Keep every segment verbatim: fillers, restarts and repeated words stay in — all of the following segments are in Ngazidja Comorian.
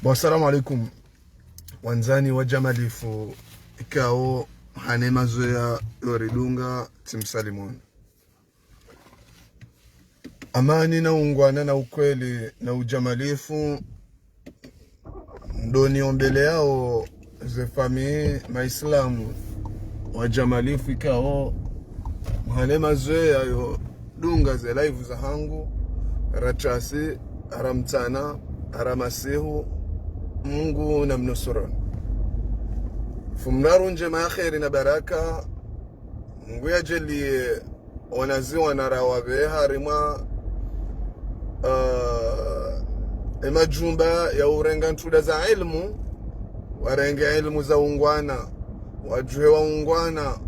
Bon, assalamu alaikum. Wandzani wa Jamalifu, ikao hane mazoea yoridunga, tsimsalimuni. Amani na ungwana na ukweli na ujamalifu, ndo niombeleao ze famille maislamu wa Jamalifu ikao hane mazoea yo dunga ze live zahangu, ratshasi, ara mtsana, ara masihu, Mungu na mnusuruni. Fumraru ndjema ya kheri na baraka, Mungu yadjaanlie wanazi wana rawapve harimwa, ah, emajumba ya urenga ntsunda za ilmu, warenge ilmu za ungwana, wadjuhe wa ungwana,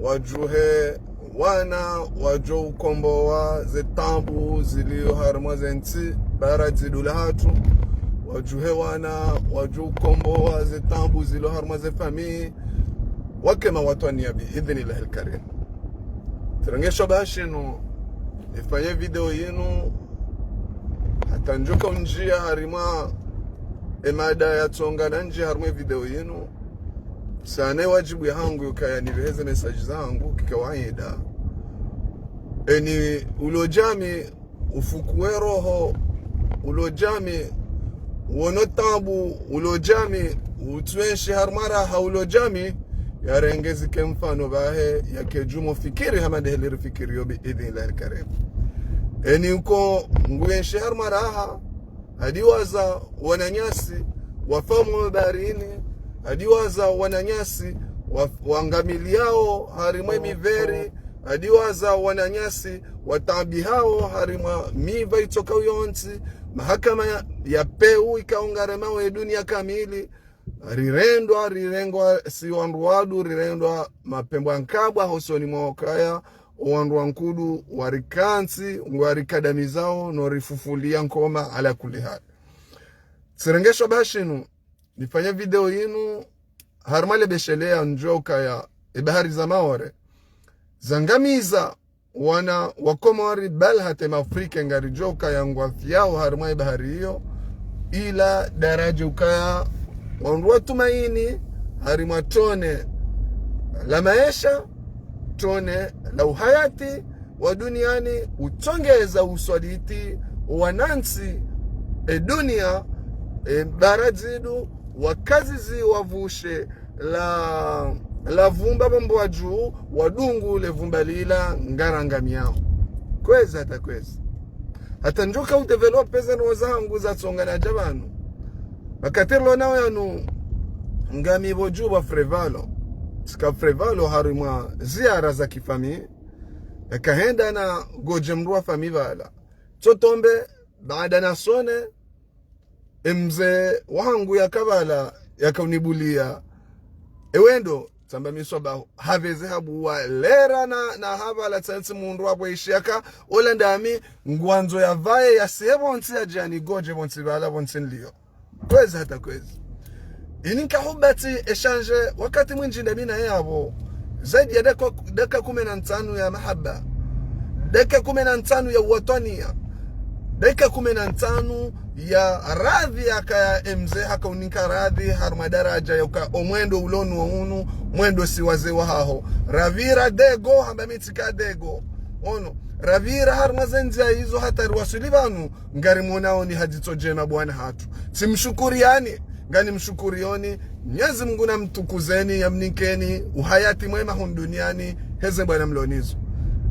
wadjuhe wana, wadjo ukombowa ze taabu zilio harimwa ze ntsi, bara zidu lahatru, wadjuhe wana, wadjo ukombowa ze taabu zilio harimwa ze famille, wake mawatwaniya bi idhnillahi lkarim. Tsirenge shabaha shinu, nifanye video yinu, hata ndjoka undjia harimwa emada yatsongana ndjia harimwa video yinu, sana wajibu yahangu yukaya nipveheze message zahangu kikawaida. Eni ulo djami ufukuwe roho, ulo djami wono taabu, ulo djami utsuenshi harimwa raha, ulo djami yarenge zike mfano pvahe, yake djumo fikiri hama ndeheli rifikiriyo bi idhnillahi lkarim. Eni uko nguenshi harimwa raha, hadiwaza wananyasi wafa mwabaharini, hadiwaza wananyasi wa-, wangamiliao harimwa emiveri, hadiwaza wananyasi wataabihao harimwa miva itsoka uyontsi, mahakama ya, ya pewu ikao ngaremao edunia kamili, rirendwa, rirengwa si wandru wadu, rirendwa mapembo ya nkabwa hosoni mwa ukaya owandru wa nkudu warikantsi, ngwarikadamizao, no rifufulia nkoma ala kulli hali. Tsirenge shabaha shinu, nifanye video yinu, harimwa lebesheleya ndjo ukaya ebahari za Maore zangamiza wana wa Komori, bal hata emafrika ngaridjo ukaya ngwafiyao harimwa ebahari iyo, ila daraja ukaya wandru watumaini harimwa tone la maesha, tone la uhayati wa duniani, utsongeza uswaliti wanantsi, edunia, ebara zidu, wakazizi wavushe la, la vumba pvombo wa dju, wadungu le vumba lila ngarangamiyao. Kwezi hata kwezi. Hata ndjoka udévelopper ze ndrongoo zahangu zatsongana dja pvanu. Wakati rilo nao yanu, ngami pvo dju pva Frevalo. Tsika Frevalo harimwa ziara za kifamille, yakahenda na godje mndru wa famille pvala. Tsotombe, baada nasone, emze wahangu yaka pvala, yakaunibulia ewendo, tsamba mi swabahu, hapveze habuwa lera na, na hapvala tsantsi mundru wapvo ishi yaka, ola ndami, ngwandzo yapvaye yasihe pvontsi yadje yanigodje pvontsi pvala pvontsi nilio. Kwezi hata kwezi. Ini nkahubatsi échange wakati mwindji ndami naye yapvo. Zaidi ya daka, daka kume na ntsanu ya mahaba. Daka kume na ntsanu ya uwatwaniya. Daka kume na ntsanu ya radhi yakaya emze hakauninka radhi harimwa daraja ya uka omwendo ulonu wa unu, mwendo si wazee wahaho. Rapvira dego, hamba mi tsika dego. Ono, rapvira harimwa ze ndzia izo hata riwaswili pvanu, ngarimonao ni hadzitso djema bwana hatru. Tsimshukuriyani, nganimshukuriyoni, Mnyezi Mungu namtukuzeni, yamnikeni uhayati mwema hunu duniani, heze bwana mlonizo.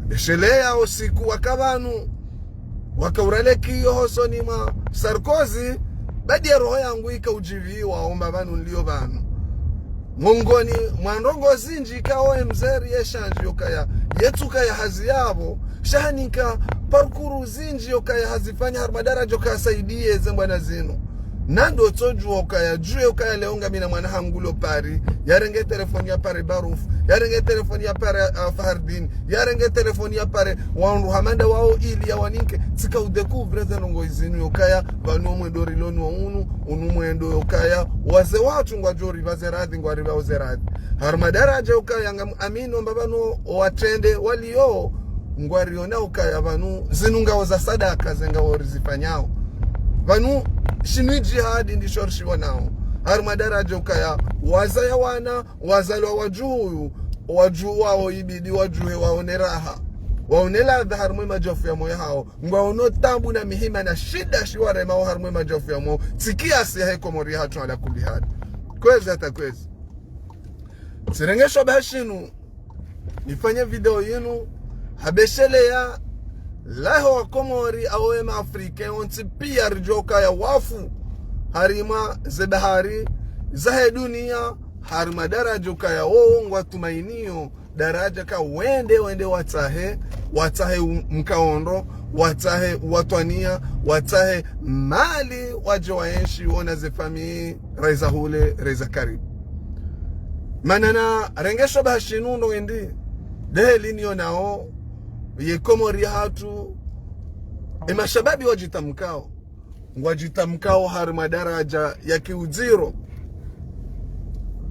Besheleya osiku waka pvanu, wakauralekiyo hosoni mwa Sarkozy, badi ya roho yangu ikaudjiviwa, omba pvanu nilio pvanu. Mongoni mwa ndrongoo zindji ikao emze ri échange yokaya, yetsu kaya hazi yapvo, sha haninka parcours zindji yokaya hazifanya harimwa daraja yokaya saidiye ze mbwana zinu. Na ndo tsodjuwa ukaya, djuwe ukaya leo ngami na mwana hangu lo Paris, yarenge telefoni ya pare Baruf, yarenge telefoni ya pare, ah, Fahardin, yarenge telefoni ya pare wandru hama nda wao ili yawaninke, tsika udécouvre ze ndrongoo zinu yokaya, pvanu omwendo riloni wa unu, unu mwendo yokaya, wazee watru ngwadjo ripva ze radhi, ngwaripvao ze radhi. Harimwa daraja yokaya ngam amini omba pvanu owatrende walio, ngwariona ukaya pvanu zinu ngao za sadaka ze ngao rizifanyao. Pvanu shinu jihadi ndisho rishiwonao. Harimwa daraja ukaya wazaya wana, wazalwa wadjuhu, wadjuhu wao ibidi wadjuhe waone raha. Waone ladha harimwa madjafu ya moyo hao. Ngwaono tabu na mihima na shida shiwaremao harimwa madjafu ya moyo. Tsi kiasi yahe Komori yahatru ala kulli hali. Kwezi hata kwezi. Tsirenge sho baha shinu nifanye video yinu, ha besheleya laho wa Komori awo ema Africain wontsi piya ridjo kaya wafu harimwa ze bahari zahe duniya, harimwa daraja ukaya wowo ngwatumainiyo, daraja ka wende, wende watsahe, watsahe u-, mkaondo, watsahe watwaniya, watsahe mali wadje waenshi wona ze famiyi raiza hule, raiza karibu. Mana narenge sho baha shinu ndo wendi, dehe liniyo nao, ye Komori yahatru, e mashababi wadjitamkao. Ngwadjitamkao harimwa daraja ya kiudziro.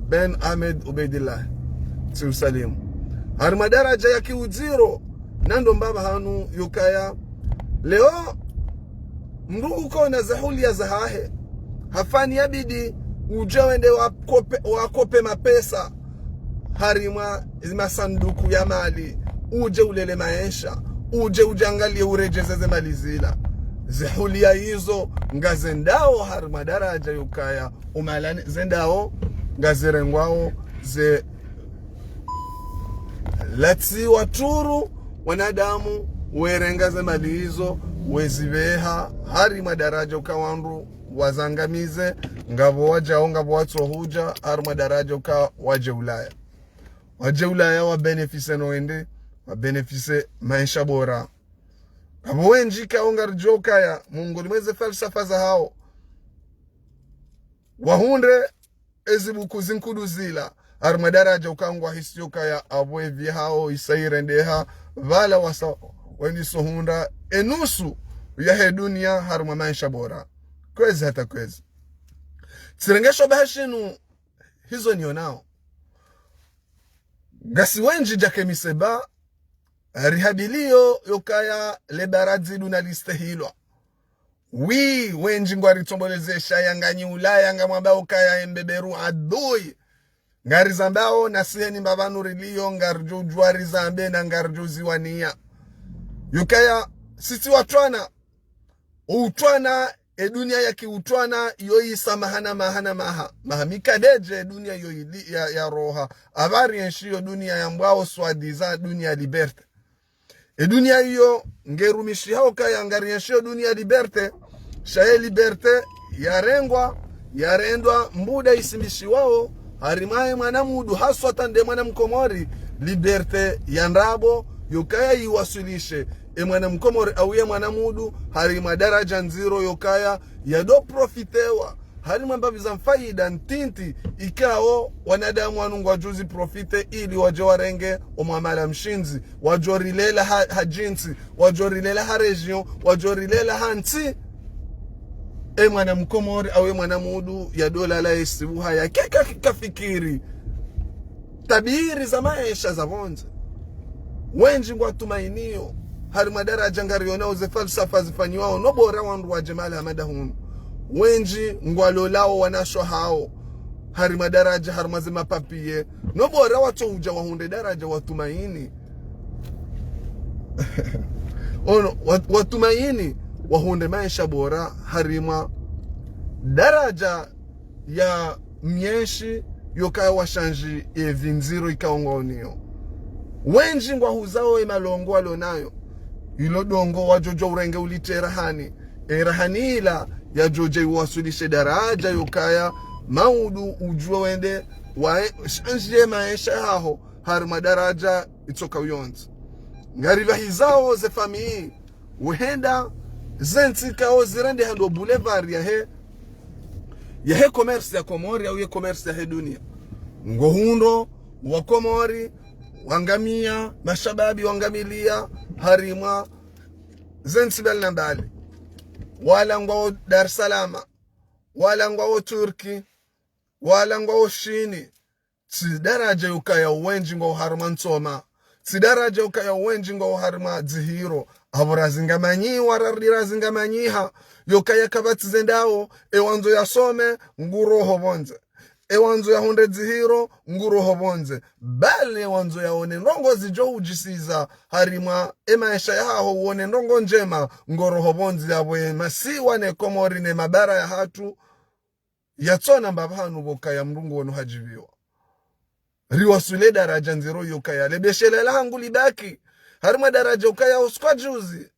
Ben Ahmed Ubeidillah. Tsi usalimu. Harimwa daraja ya kiudziro. Nando mbaba hanu yukaya. Leo mndru ukona ze huliya zahahe. Hafani yabidi udje wende wakope, wakope mapesa harimwa masanduku ya mali, udje ulele maesha, udje udje angaliye uredjeze ze mali zila. Ze huliya izo ngazendao harimwa daraja yukaya umalani, zendao ngazirengwao ze latsi waturu wanadamu werenga ze mali izo, wezibeha harimwa daraja uka wandru wazangamize, ngapvo wadjao, ngapvo watsohudja, harimwa daraja uka wadje Ulaya. Wadje Ulaya wa bénéficier no wende, wa bénéficier maesha bora. Ngapvo wendji kao ngaridjo kaya, mongoni mwa ze falsafa zahao. Wahundre ezi buku zinkudu zila, harimwa daraja uka ngwahisiyo kaya apvo evi hao isa irendeha, pvala wasa wendiso hundra enusu yahe duniya harimwa maesha bora. Kwezi hata kwezi. Tsirenge sho baha shinu hizo niyonao. Ngasi wendji djake miseba, rihabiliyo yukaya le bara dziduna listehilwa. Wi, wendji ngwaritombolezesha ya nganyi Ulaya ngamwambao ukaya embeberu adui. Ngarizambao nasi heni mbapvanu riliyo, ngaridjo udjuwa rizambe na ngaridjo ziwaniya. Yukaya, sisi watwana, utwana, e duniya ya kiutwana, yo isa maha na maha na maha. Maha mikadedje e duniya yo ili, ya, ya roha. Apvarienshi yo duniya yambwao soi-disant duniya liberté. E duniya iyo ngerumishihao kaya ngarienshio duniya liberté, sha ye liberté yarengwa, yarendwa mbuda isimbishiwao, harimwa ye mwana mudu haswa tande mwana mkomori, liberté ya ndrabo, yukaya iwaswilishe e mwana mkomori au ye mwana mudu harimwa daraja ndziro yukaya yado profitewa harimwa mbapvi za mfaida ntiti ikao wanadamu wanu ngwadjo zi profiter ili wadje warenge omwamala mshindzi, wadjo rilela ha, ha djintsi, wadjo rilela ha région, wadjo rilela ha ntsi. E mwana mkomori au e mwana mudu yado lala yesibuha yake ka, kafikiri tabiri za maesha za pvondze. Wendji ngwatumainiyo harimwa daraja ngarionao ze falsafa zifanyiwao no bora wandru wadje mahala hama nda hunu. Wendji ngwalolao wanasho hao harimwa daraja, harimwa ze mapapiye, no bora watsohudja wahundre daraja watumaini. Ono, wat-, watumaini wahundre maesha bora harimwa daraja ya mienshi yukaya washandji ye vindziro ikao ngwaoniyo. Wendji ngwahuzao e malongo walonayo. Ilo dongo wadjo djuwa urenge ulitre rahani. E rahani ila yadjo dja iwaswilishe daraja yukaya maudu udjuwe wende washandjiye maesha yaho harimwa daraja itsoka uyontsi. Ngaripvahizao ze famiyi, uhenda ze ntsi kao zirendeha ndo boulevard yahe, yahe commerce ya Komori, au ye commerce yahe duniya. Ngohundro wa Komori wangamiya, mashababi wangamiliya harimwa ze ntsi mbali na mbali. Wala ngwao Dar es Salaam, wala ngwao Turki, wala ngwao Shini, tsi daraja yukaya wendji ngwao harimwa ntsoma. Tsi daraja yukaya wendji ngwao harimwa dzihiro. Apvo razingamanyiwa, rarudi razingamanyiha, yokaya kapvatsi zendao, ewandzo yasome, nguroho pvondze. Ewandzo yahundre dzihiro, nguroho pvondze. Bale ewandzo yaone ndrongoo zidjo hudjisiza, harimwa emaesha yahaho uone ndrongoo ndjema, ngoroho pvondze. Apvo emasiwa ne Komori ne mabara yahatru, yatsona mbapvi hanu pvokaya mdru nguono hadjipviwa. Riwaswili daraja ndziro yokaya lebeshele lahangu libaki harimwa daraja ukaya usiku wa juzi.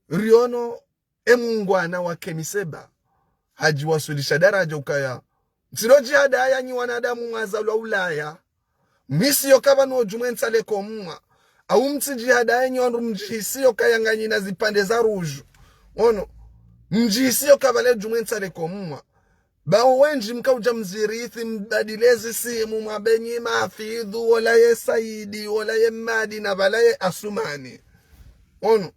Riono emungwana wa Kemi Seba hadjiwaswilisha daraja ukaya, mtsidjihadaya nyi wanadamu mwazalwa Ulaya, mhisiyo kapvanu djumwe ntsa le komwa. Au mtsidjihadaya nyi wandru mdjihisiyo kaya nganyina zipvandre za rudju. Ono, mdjihisiyo kapvale djumwe ntsa le komwa. Ba wendji mkaudja mzirithi, mbadili zisimu, mwambe nyi Mahafidhu, wola ye Saidi, wola ye Mmadi, na pvala ye Asumani. Ono.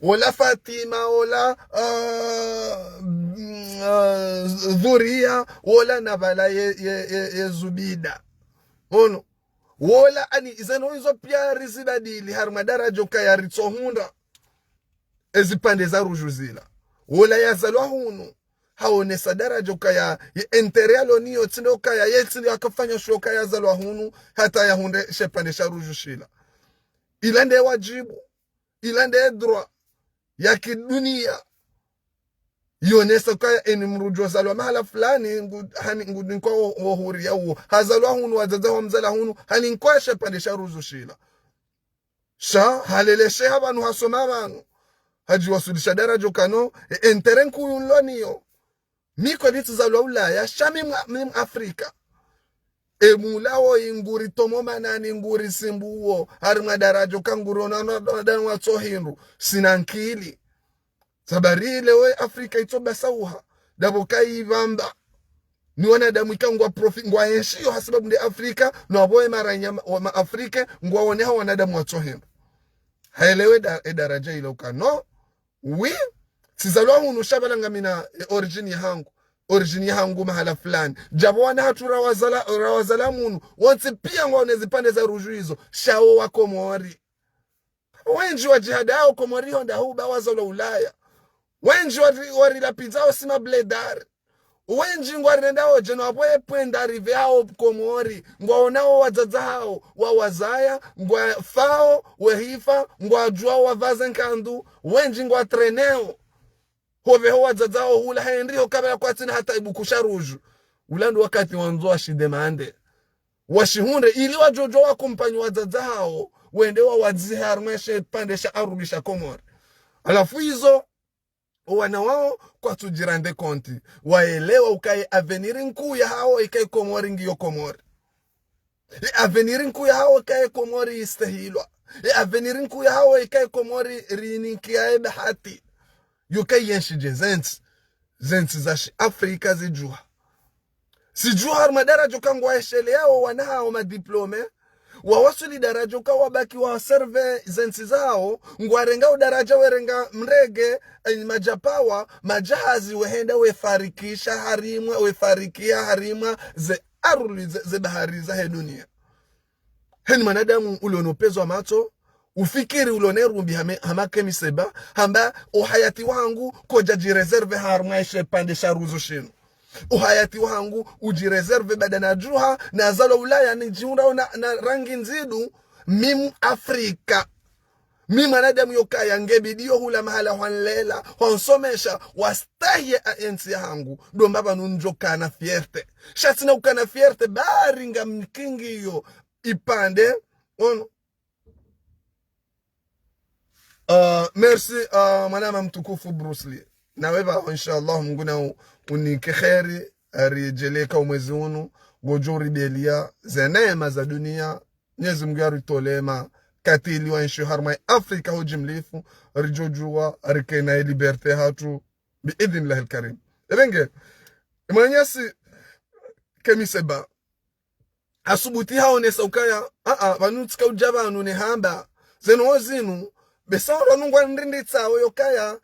Wola Fatima, wola, ah, mm, ah, Dhuria, wola na pvala ye, ye, ye, ye Zubida. Ono. Wola ani, izeno izo pia rizibadili, harimwa daraja ukaya ritsohundra ezipvandre za rudju zila. Wola yazalwa hunu, haonesa daraja ukaya, ye intérêt yalo nayo tsi ndo ukaya, ye tsi ndo yakafanya sho ukaya yazalwa hunu, hata yahundre shepvandre sha rudju shila. Ila nde wadjibu, ila nde droit ya kidunia. Yonesa ukaya eni mdru djozalwa mahala fulani, ngu, hani, ngu, ninkwa wo, wo huriya uwo. Hazalwa hunu, wadzadze wamzala hunu, haninkwa shepvandre sha rudju shila. Sha, halelesheha pvanu, hasoma pvanu. Hadjiwaswilisha daraja ukano, e, intérêt nkuu nilo nayo. Mi kweli tsizalwa Ulaya, sha mi mwa, mi Mwafrika. E mulawo inguri tomo manani nguri simbuwo, harimwa daraja uka nguri ona na, na, na watso hindru, sina nkili. Sababu ile we Afrika itso basauha, dapvo kayi pvamba. Ni wanadamu ika ngwa profi-, ngwa enshiyo hasababu nde Afrika, no apvo e maranya ma, wa ma Afrika, ngwaoneha wanadamu watso hindru. Haelewe da, e daraja ile ukano, oui, tsizalwa hunu sha pvala ngamina, e, origine yahangu. Origine yahangu mahala fulani. Djapvo wana hatru rawazala, rawazala munu. Wontsi pia ngwaone zipvandre za rudju izo. Sha wo wa Komori. Wendji wadjihadao Komori honda huba wazalwa Ulaya. Wendji wari, warilapvizao sima bledar. Wendji ngwarendao djeno apvo epvwenda ripve hao Komori. Ngwaonao wadzadze hao, wawazaya, ngwafao, wehifa, ngwadjuao wapvaze nkandu, wendji ngwatreneo. Hopveho wadzadze hao hula hendri ho kabla kwatsina hata ibuku sha rudju. Ula ndo wakati wandzo washidemande. Washihundre, ili wadjodjo wakompanyi wadzadze hao, wende wawadzihe harimwa shepvandre sha arudhi sha Komori. Halafu izo, owana wao kwatsudjirande konti, waelewa ukaya avenir nkuu yahao ikaye Komori ngiyo Komori. E avenir nkuu yahao ikaye Komori istehilwa. E avenir nkuu yahao ikaye Komori rinikiaye bahati. Yuka yenshi dje zentsi, zentsi za shi Afrika zidjuha. Sidjuha harimwa daraja uka ngwaesheleao wana hao madiplome, wawaswili daraja uka wabaki waserve zentsi zao, ngwarengao daraja werenga mrege, eh, madjapawa, madjahazi wehenda wefarikisha harimwa, wefarikia harimwa ze aruli ze, ze bahari zahe dunia. Heni mwanadamu uliono pezwa matso, ufikiri ulone rumbi hame, hama Kemi Seba, hamba uhayati wahangu kodja djireserve harumwa eshe pvandre sha ruzu shinu. Uhayati wahangu udjireserve baada nadjuha, nazalwa Ulaya nidjihundrao na, na rangi ndzidu, mi Mwafrika. Mi mwanadamu yokaya ngebidiyo hula mahala hwanlela, hwansomesha, wastahi ye entsi yahangu, ndo mbapvanu ndjokana fierté. Sha tsina ukana fierté, bari ngamkingiyo ipvandre, ono. Ah, merci, ah, mwanama mtukufu Bruce Lee. Nawe pvaho, inshallah, Mungu na u-, unike kheri, aridjeleka umwezi unu, ngodjo uribelia, ze neema za dunia, Mwenyezi Mungu yaritolee ma katili wa enshi harumwa Afrika ho djimlifu, ridjodjuwa, rikena e liberté hatru, bi idhnillahi al-karim. Ebenge, mwananyasi Kemi Seba, hasubuti haonesa ukaya, a, a, pvanu tsika udja pvanu nehamba, zenu wo zinu, besa oro nungwa nrinditsa wo yokaya,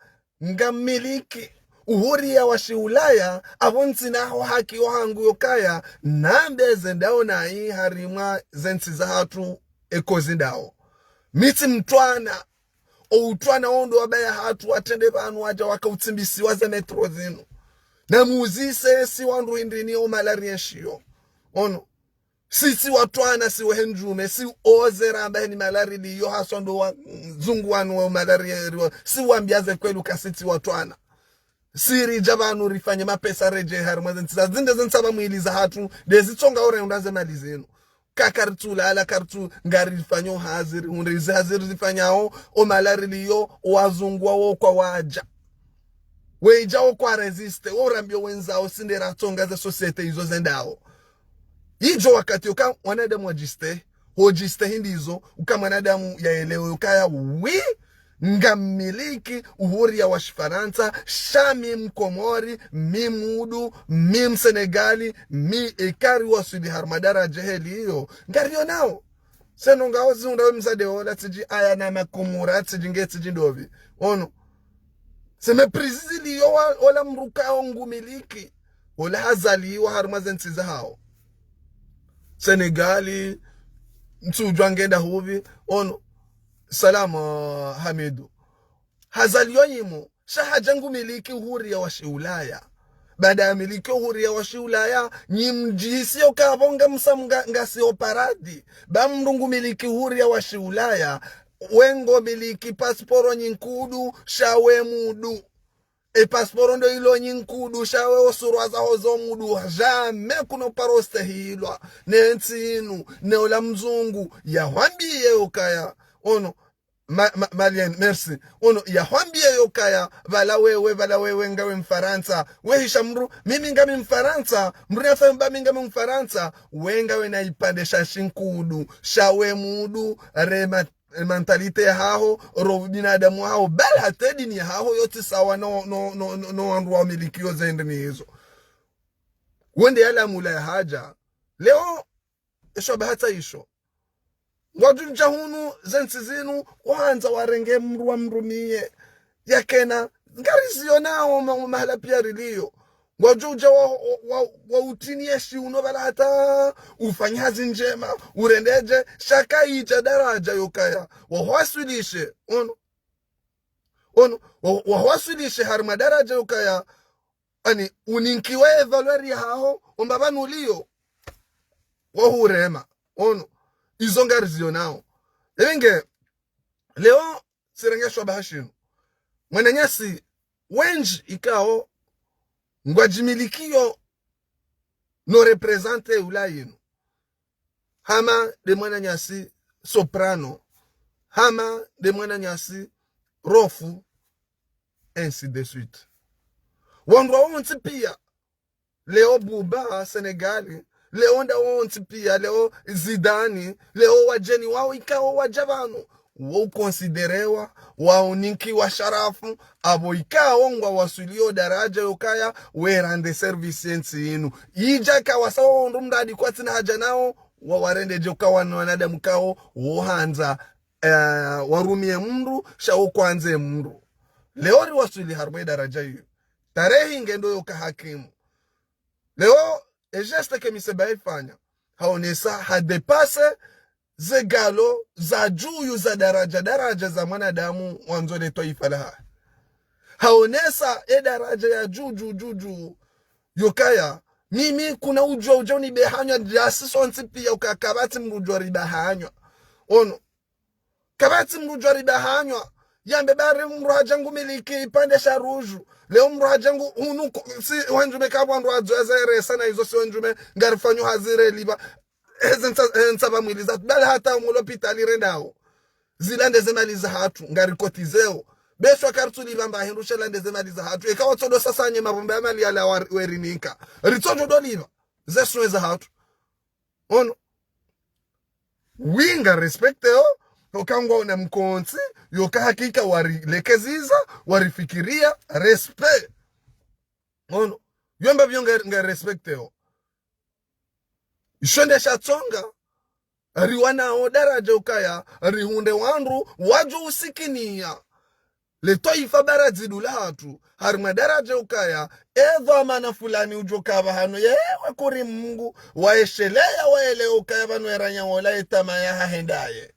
ngamiliki, uhuriya wa shi Ulaya, apvo ntsina ho haki wahangu yokaya, nambe ze ndao nayi harimwa zentsi zahatru eko zi ndao. Mi tsi mtwana, Outwana ondo wabaya hatru watrende pvanu wadja wakautsimbisiwa ze métro zinu. Namuzise si wandru hindrini o malaria nshiyo. Ono. Si, si watwana, si wehe ndjume, si oze ramba heni malaria liyo haswa ndo wazungu wanu wa malaria riwa, si wambia ze kweli uka si, si watwana. Si ridja pvanu rifanye mapesa redje harimwa ze ntsi za zinde ze ntsi za pvamwili za hatru, ndezi tsonga ore unda ze mali zinu. Ka karitsu lala, karitsu ngarifanyo hazi, rihundre izi hazi rizifanyao, o malaria liyo, wazungu wawo kwa wadja. Weidja wo kwa résister, wo urambio wenzao, si nde ratsonga ze société izo zendao. Idjo wakati yoka mwanadamu wadjiste, hodjiste hindri izo, uka mwanadamu yaelewe ukaya wi, ngamiliki uhuria wa Shifarantsa, sha mi Mkomori, mi Mudu, mi Msenegali, mi ekari waswili harumwa daraja heli iyo, ngariyo nao. Seno ngao ziunda we mzade ola, tsidji aya na makumura, tsidji nge tsidji ndopvi. Ono. Se mépris ziliyo wa, ola mdru ka o ngumiliki. Ola hazaliwa harumwa ze ntsi za hao. Senegali, ntsudjwa ngenda hupvi. Ono. Salama, Hamidu. Hazaliwa yimo, sha hadja ngumiliki uhuria wa Shiulaya. Baada ya miliki uhuria wa Shiulaya, nyi mdjihisiyo ka pvo ngamsa mga, ngasi o paradis. Ba mdru ngumiliki uhuria wa Shiulaya, we ngomiliki pasporo nyinkudu, sha we Mudu. E pasporo ndo ilo nyinkudu, sha we o surwa zaho zo Mudu. Jamais kuno paro stehilwa ne ntsi inu, ne ola mzungu, yahwambiye ukaya. Ono, ma, ma, Malien, merci. Ono, yahwambiye yokaya, pvala wewe, pvala wewe, ngawe Mfarantsa. Wehisha mdru, mimi ngami Mfarantsa, mdru yafa mba mi ngami Mfarantsa, we ngawe na ipande sha shinkudu, sha we Mudu, re ma, mentalité yahaho, ro binadamu haho, bal hata dini yahaho, yo tsi sawa no, no, no, no, no wandru wamilikiyo ze ndini izo. Wende yala mula yahadja. Leo, esho bahata isho. Ngwadjudja hunu ze ntsi zinu, wahandza warenge mdru wamrumiye. Yakena, ngariziyo nao ma, mahala piya riliyo. Ngwadjudja wa, wa, wa, wa utiniye shiuno pvala hata ufanye hazi ndjema, urendedje, sha kayidja daraja yokaya. Wahwaswilishe, ono. Ono, wa, wahwaswilishe harumwa daraja yokaya, ani, uninkiwe valeur yahaho, omba pvanu uliyo, wahurema. Ono, izo ngariziyo nao. Enge, leo, tsirenge shwabaha shinu. Mwananyasi, wendji ikao, ngwadjimilikiyo, no représenter ula yinu. Hama nde mwananyasi Soprano. Hama nde mwananyasi Rofu, ainsi de suite. Wandru wawo wontsi piya, leo Buba, Senegali, leo nda wontsi piya, leo Zidane, leo wadjeni wawo ikao wadja pvanu, wo ukonsiderewa, wao ninkiwa sharafu, apvo ikao ngwawaswiliyo daraja yokaya, werande service ye ntsi inu. Idja kawasa wo ndo mradi kwatsina haja nao, wawarendedje uka wanu wanadamu kao, wo handza, eh, warumiye mdru, sha wo kwandze mdru. Leo riwaswili harumwa ye daraja iyo. Tarehi ngendo yoka hakimu. Leo, e geste ke Mise Bayi fanya, haonesa ha dépasser ze galo za dju za daraja, daraja za mwanadamu wandzo le twaifa lahahe. Haonesa e daraja ya dju, dju, dju, dju. Yokaya, mimi kuna udjwa udja unibehanywa, djasi sontsi piya uka kapvatsi mdru udjwa ribahanywa. Ono. Kapvatsi mdru udjwa ribahanywa. Yambe bari mdru hadja ngumiliki ipande sha rudju. Leo mdru hadja ngu, hunu ko, si wendjume kapvwa mdru adzweze resa na izo si wendjume ngarifanyo hazi relipva. Eze ntsa, ntsa pvamwili za, bal hata omu lopitali rendao. Zila nde ze mali za hatru, ngarikotizeo. Besho karitsu lipva mba hindru she la nde ze mali za hatru. Eka watsodo sasanye mapvumba ya mali yala wa, werininka. Ritsodjo do lipva. Ze soins za hatru. Ono. Wi ngarespecteo, yoka ngwaona mkontsi, yoka hakika warilekeziza, warifikiriya, respect. Ono. Yo mbapvi yo nga, ngarespecteo. Isho nde shatsonga, riwanao daraja ukaya, rihundre wandru, wadjo usikiniya. Le twaifa bara dzidu lahatru, harumwa daraja ukaya, edhwamana fulani udjo ka pvahanu, yewe kuri Mungu, waesheleya, waelewa ukaya pvanu eranya wola etama yahahe ndaye.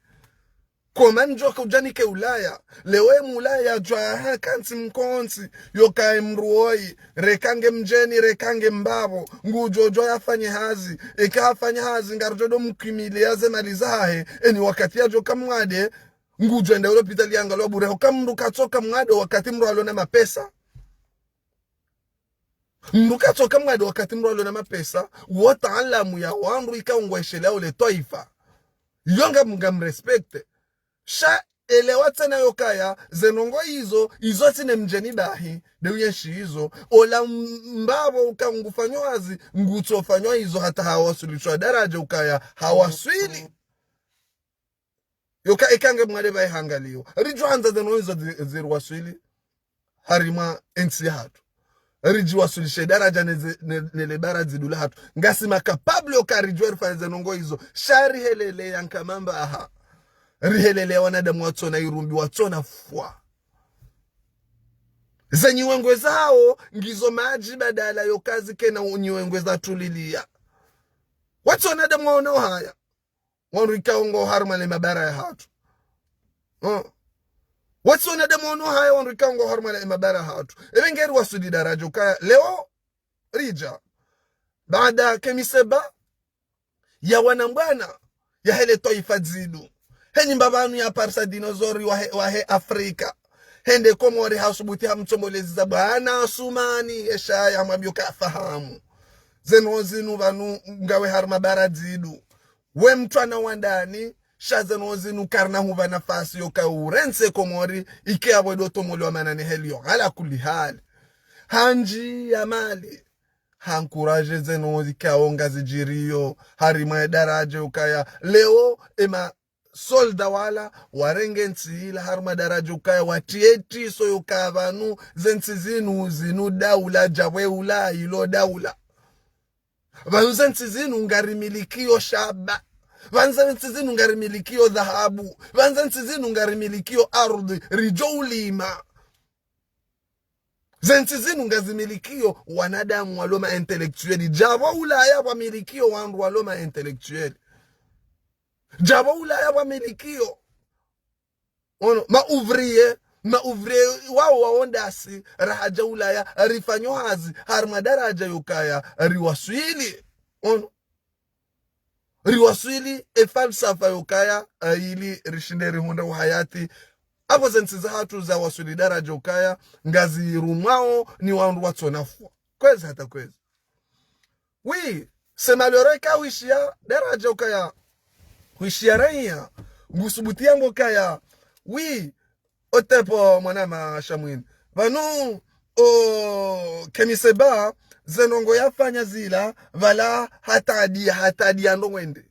Comment ndjo kaudjanike Ulaya. Leo e Mulaya djwa ha kantsi mkontsi, yoka e mdru woyi, reka nge mdjeni, reka nge mbapvo, ngudjo djwa yafanye hazi, eka hafanya hazi, ngaridjo do mkimili ya ze mali zahe, eni wakati yadjo ka mwade, ngudjo enda ho lapitali yangalwa bure, hoka mdru katsoka mwade wakati mdru alona mapesa. Mdru katsoka mwade wakati mdru alona mapesa, wo taalamu ya wandru ikao ngwaisheleao le twaifa. Yo ngam, ngam respecte. Sha elewa tsena yokaya, ze ndrongoo izo, izo tsi ne mdjeni bahi, de uyenshi izo, ola m-, mbapvo uka ngufanyo hazi, ngutsofanywa izo hata hawaswilishwa daraja ukaya, hawaswili. Yoka eka nge mwade bahi hangaliyo. Ridjo handza ze ndrongoo izo zi-, ziriwaswili harimwa entsi yahatru. Ridjiwaswilishe daraja ne ze-, ne, ne le bara dzidu lahatru. Ngasi ma capable yoka ridjo rifanye ze ndrongoo izo. Sha rihelele ya nkamamba aha. Rihelele ya wanadamu watsona irumbi, watsona fwa. Ze nyiwengwe zawo, ngizo madji badala yoka zikena nyiwengwe za tulilia. Watsi wanadamu waona haya. Wandru ikao ngo harumwa le mabara yahatru. Uh. Watsi wanadamu waona haya wandru ikao ngo harumwa le mabara yahatru. Ebe ngeri waswili daraja ukaya leo ridja. Baada Kemi Seba, ya wana mbwana, ya hele twaifa dzidu. Heni mbapvanu ya parisa dinozori wahe, wahe Afrika. Hende Komori hasubuti hamtsombolezi za bwana Asumani, esha ya mwambio kafahamu. Ze ndrongoo zinu pvanu ngawe harumwa bara dzidu. We mtwana wa ndani, sha ze ndrongoo zinu karina hupva nafasi yoka urentse Komori, ike apvo do tomolwa manane heliyo. Ala kulli hali. Handji ya mali. Hancourage ze ndrongoo zikao ngazidjiriyo, harimwa ye daraja ukaya. Leo, ema solda wala, warenge ntsi ila harumwa daraja ukaya, watriye triso yoka pvanu, ze ntsi zinu, zinu daula, djapvo ula, ilo daula. Pvanu ze ntsi zinu ngarimilikiyo shaba. Pvanu ze ntsi zinu ngarimilikiyo dhahabu. Pvanu ze ntsi zinu ngarimilikiyo ardhi, ridjo ulima. Ze ntsi zinu ngazimilikiyo wanadamu walo ma intellectuel. Djapvo Ulaya pvwamilikiyo wandru walo ma intellectuel. Djapvo Ulaya pvwamilikiyo. Ono, ma ouvrier, ma ouvrier wao wawo ndasi, raha dja Ulaya, rifanyo hazi, harumwa daraja yokaya, riwaswili. Ono. Riwaswili e falsafa yokaya, eh, ili rishinde rihundre uhayati. Apvo ze ntsi zahatru zawaswili daraja ukaya, ngazirumwao ni wandru watsona fwa. Kwezi hata kwezi. Oui, c'est malheureux ka wishiya daraja ukaya, wishiya raiya, ngusubuti yambo kaya, oui, otepo mwana ma Shamwini. Pvanu, o, Kemi Seba, ze ndrongoo yafanya zila, pvala hatadiya, hatadiya ndrongoo ende.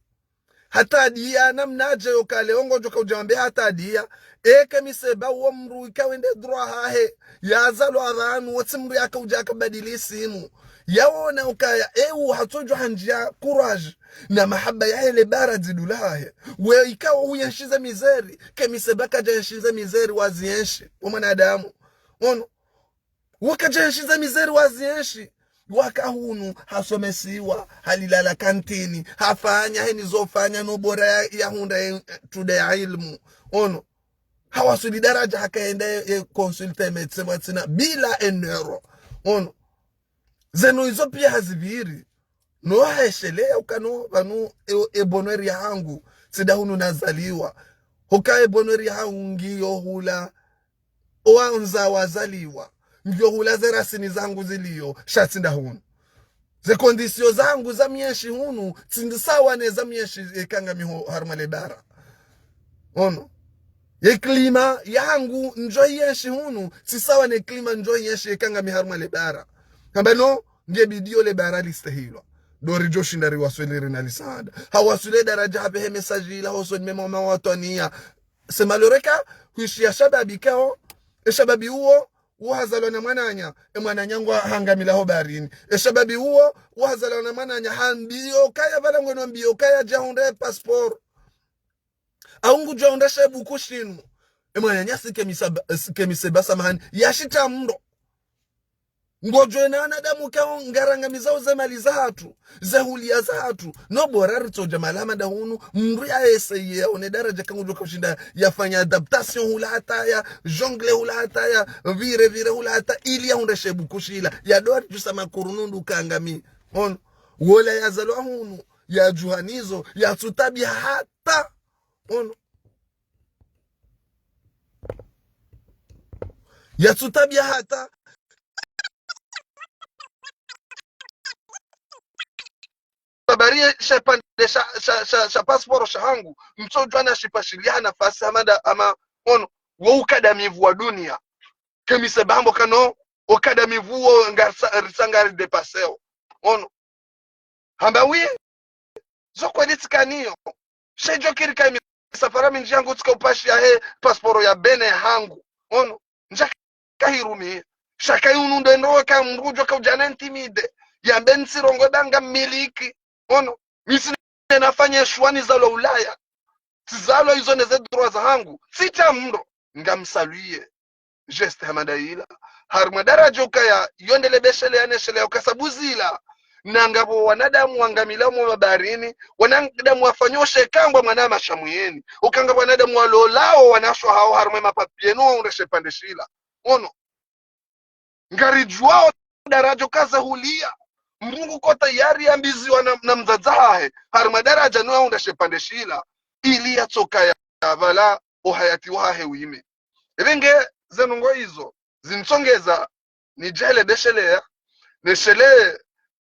Hatadiya namnadje yoka leo ngodjo kaudja wambe hatadiya. E Kemi Seba uwo mdru ika wende droit hahe. Yazalwa pvanu, wotsi mdru yakaudja yakabadili isimu. Yawona ukaya, e u hatsodjo handjiya courage. Na mahaba ya hele bara dzidu lahe. We ikao huyenshi ze mizeri. Kemi Seba kadja yenshi ze mizeri waziyenshi. We mwanadamu. Ono. Wakadja yenshi ze mizeri waziyenshi. Waka hunu hasomesiwa. Halilala kantini. Hafanya heni zofanya no bora ya, ya hundra ye, tude ya ilmu. Ono. Hawaswili daraja hakaenda ye, ye consulter médecin mwatsina. Bila un euro. Ono. Zeno izo pia hazipviri. No haesheleya ukano pvanu e, e bonheur yahangu. Tsi nda hunu nazaliwa. Hoka e bonheur yahangu ngiyo hula. Owandza wazaliwa. Ngiyo hula ze rasini zangu ziliyo. Sha tsi nda hunu. Ze conditions zangu za mienshi hunu. Tsi ndi sawa ne za mienshi eka ngami ho harumwa le bara. Ono. Ye climat yangu ndjo yenshi hunu, tsi sawa ne climat ndjo yenshi eka ngami harumwa le bara. Hamba no, nge bidi yo le bara listehilwa. Ndo ridjo shinda riwaswili rina lisaada. Hawaswili daraja hapvehe message ila hosoni mwa mawatwaniya. C'est malheureux ka, hwishiya shababi kao, e shababi uwo, uwo hazalwa na mwananya, e mwananya ngwa hangamila ho baharini. E shababi uwo, uwo hazalwa na mwananya, hambiyo kaya pvala ngweno mbiyo kaya dja hundre passeport. Au ngudjo undra she buku shinu. E mwananya si Kemi Seba, si Kemi Seba samahani. Yashita mdro. Ngodjo ona wanadamu kao ngarangamizao ze mali zahatru, ze huliya zahatru. No bora ritsodja mahala hama nda hunu, mndru ya essayé yaone daraja ka ngudjo ka ushinda yafanye adaptation hula hata ya, jongle hula hata ya, vire vire hula hata, ili yahundre she buku shila. Ya doa ridjusa makurunundu kangami. Ono. Wola yazalwa hunu, yadjuha nizo, yatsutabiha hata. Ono. Yatsutabiha hata. Babariye shipvandre sha, sha, sha, sha pasiporo shahangu, mtsodjuwa nashipashiliha nafasi hama nda, hama, ono, wo ukadamivu wa duniya. Ke mi se bambo kano, ukadamivu wo ngarisa, risa ngaridépasséo. Ono. Hamba oui, zo kweli tsikanayo. She djo kiri ka imi safari mindji yangu tsika upashiya he pasiporo ya Bénin hangu. Ono, ndjaka hirumiya. Sha ka yinu nde ndro ka mndru djo ka udja na intimidé. Yambe ntsirongowe ba ngammiliki. Ono, mi tsi nde nafanya shuwa nizalwa Ulaya. Tsizalwa izo ne ze droit zahangu. Tsitsaha mndru. Ngamsalué. Geste hama nda yila. Harimwa daraja ukaya, yo nde le besheleya nesheleya uka sabu zila. Na ngapvo wanadamu wangamilao mo mabaharini, wanadamu wafanyao she kangwa mwanama shamwiyeni. Uka ngapvo wanadamu walolao wanashe wahao harimwa mapapier yenu wahundre shipvandre shila. Ono. Ngaridjuwao daraja uka ze huliya. Mndru ngu ko tayari yambiziwa na, na mdzadze hahe. Harimwa daraja no yahundra shipvandre shila. Ili yatsokaya pvala uhayati wahahe wime. Ebe nge ze ndrongoo izo, zintsongeza, nidje le besheleya, neshelee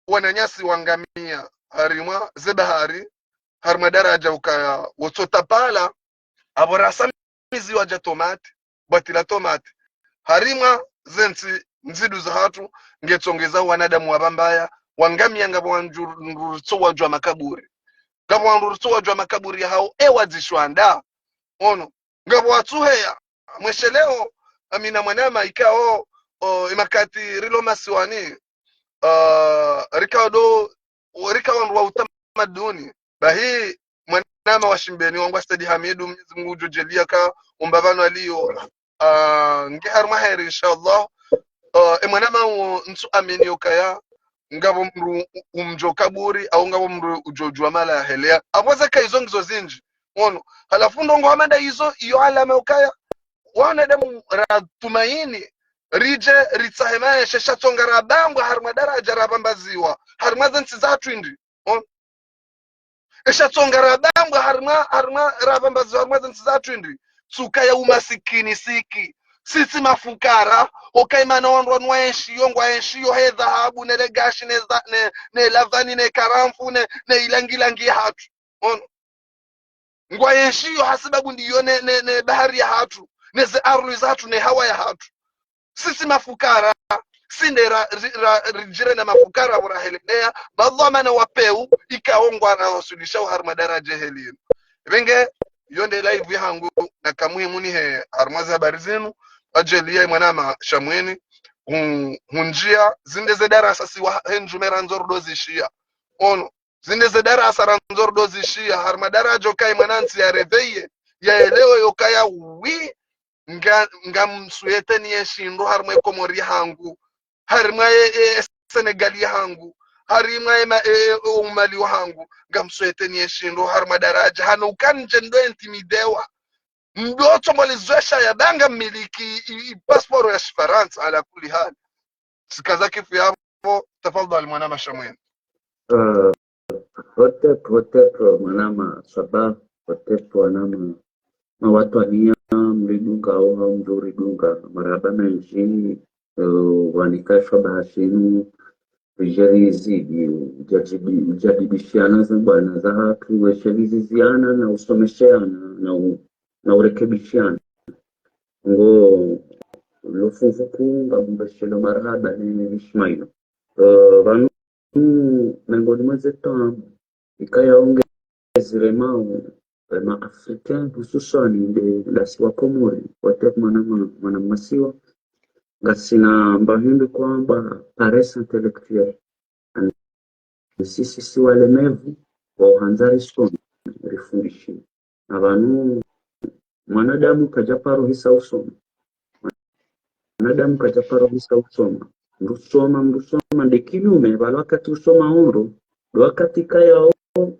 wananyasi wangamiya, harimwa ze bahari, harimwa daraja ukaya, wotsotapala, apvo rasamiziwa dja tomate, bwatila tomate. Harimwa ze ntsi ndzidu zahatru, ngetsongeza wanadamu wapvambaya, wangamiya ngapvo wandru ritso wadjuwa makaburi. Ngapvo wandru ritso wadjuwa makaburi yahao, e wadzishwanda. Ono. Ngapvo watsuheya, mwesheleo, amina mwanama ikao, o, imakati rilo masiwani, ah, rikao do, rikao wandru wa utamaduni. Bahi, mwanama wa Shimbeni, wangu wa Stadi Hamidu, Mwenyezi Mungu udjo djaliya ka, umba pvanu aliyo, ah, nge harimwa heri, inshallah. Ah, e mwanama uwo ntsu amini ukaya, ngapvo mndru u-, umdjo kaburi, au ngapvo mndru udjo djuwa mahala yaheleya. Apvo zaka izo ngizo zindji. Ono. Halafu ndrongoo hama nda izo, iyo alama ukaya. Wanadamu ratumaini, ridje, ritsahe maesha, sha tsonga rabambwa, harimwa daraja rabambaziwa, harimwa ze ntsi zahatru indri. Ono. Esha tsonga rabambwa harimwa, harimwa rabambaziwa harimwa ze ntsi zahatru indri. Tsukaya umasikini siki. Sisi mafukara, uka imana wandru wanu waenshiyo, ngwaenshiyo he dhahabu, ne le gashi, ne za-, ne, ne lavani, ne karamfu, ne, ne ilangilangi yahatru. Ono. Ngwaenshiyo hasibabu ndiyo ne, ne, ne bahari yahatru, ne ze ardhwi zahatru, ne hawa yahatru. Sisi mafukara, si nde ra, ri, ra, ridjire na mafukara pvo raheleya, ba dhwamana wa peu, ikao ngwara wasulisha harimwa daraja heli yinu. Ebe nge, yo nde live yahangu, na ka muhimu nihe harimwa ze habari zinu, adjeli ya mwanama shamwiyeni, hu, hundjiya, zinde ze darasa si wa, he ndjumera ndzo rudo zishiya. Ono, zinde ze darasa randzo rudo zishiya, harimwa daraja uka ye mwanantsi ya réveillé, yaelewe yokaya oui, nga, ngamswete niye shindru harimwa e Komori yahangu, harimwa e, e, e Senegali yahangu, harimwa e ma, e, e, o Mali wahangu, ngamswete niye shindru harimwa daraja, hanu uka ndje ndo intimidewa. Ndo tsongolezwesha ya ba ngammiliki i, i, i pasiporo ya Shifarantsa, ala kulli hali. Tsikaza kifu yapvo, tafadhali mwanama shamwiyeni. Eh, hotep, hotep, mwanama Swaba, hotep, mwanama mawatwaniya, mridungao, mdjuridunga, marahaba mendji, eh, wanika Swaba hashinu, ridje rizidi, ujadibi-, ujadibishiana ze bwana zahatru, weshe liziziana, na usomesheana, na u-, na urekebishiana. Ngo, lo funvu kuu, ngamumbeshelo marahaba ne, ne Ismail. Eh, pvanu, mengoni mwa ze tabu, ikaya ongezire mau, eh, ma Africain, hususwani nde ndasi wa Komori, wote mwana ma-, mwana masiwa, ngasina mba hindru kwamba paresse intellectuelle. Sisi si walemevu, wa uhandza risome, rifundishiwe. Na pvanu, mwanadamu kadja paro hisa usoma. Mwanadamu kadja paro hisa usoma. Mndru usoma, mndru usoma, nde kinyume, pvala wakati usoma ondro, ndo wakati kayao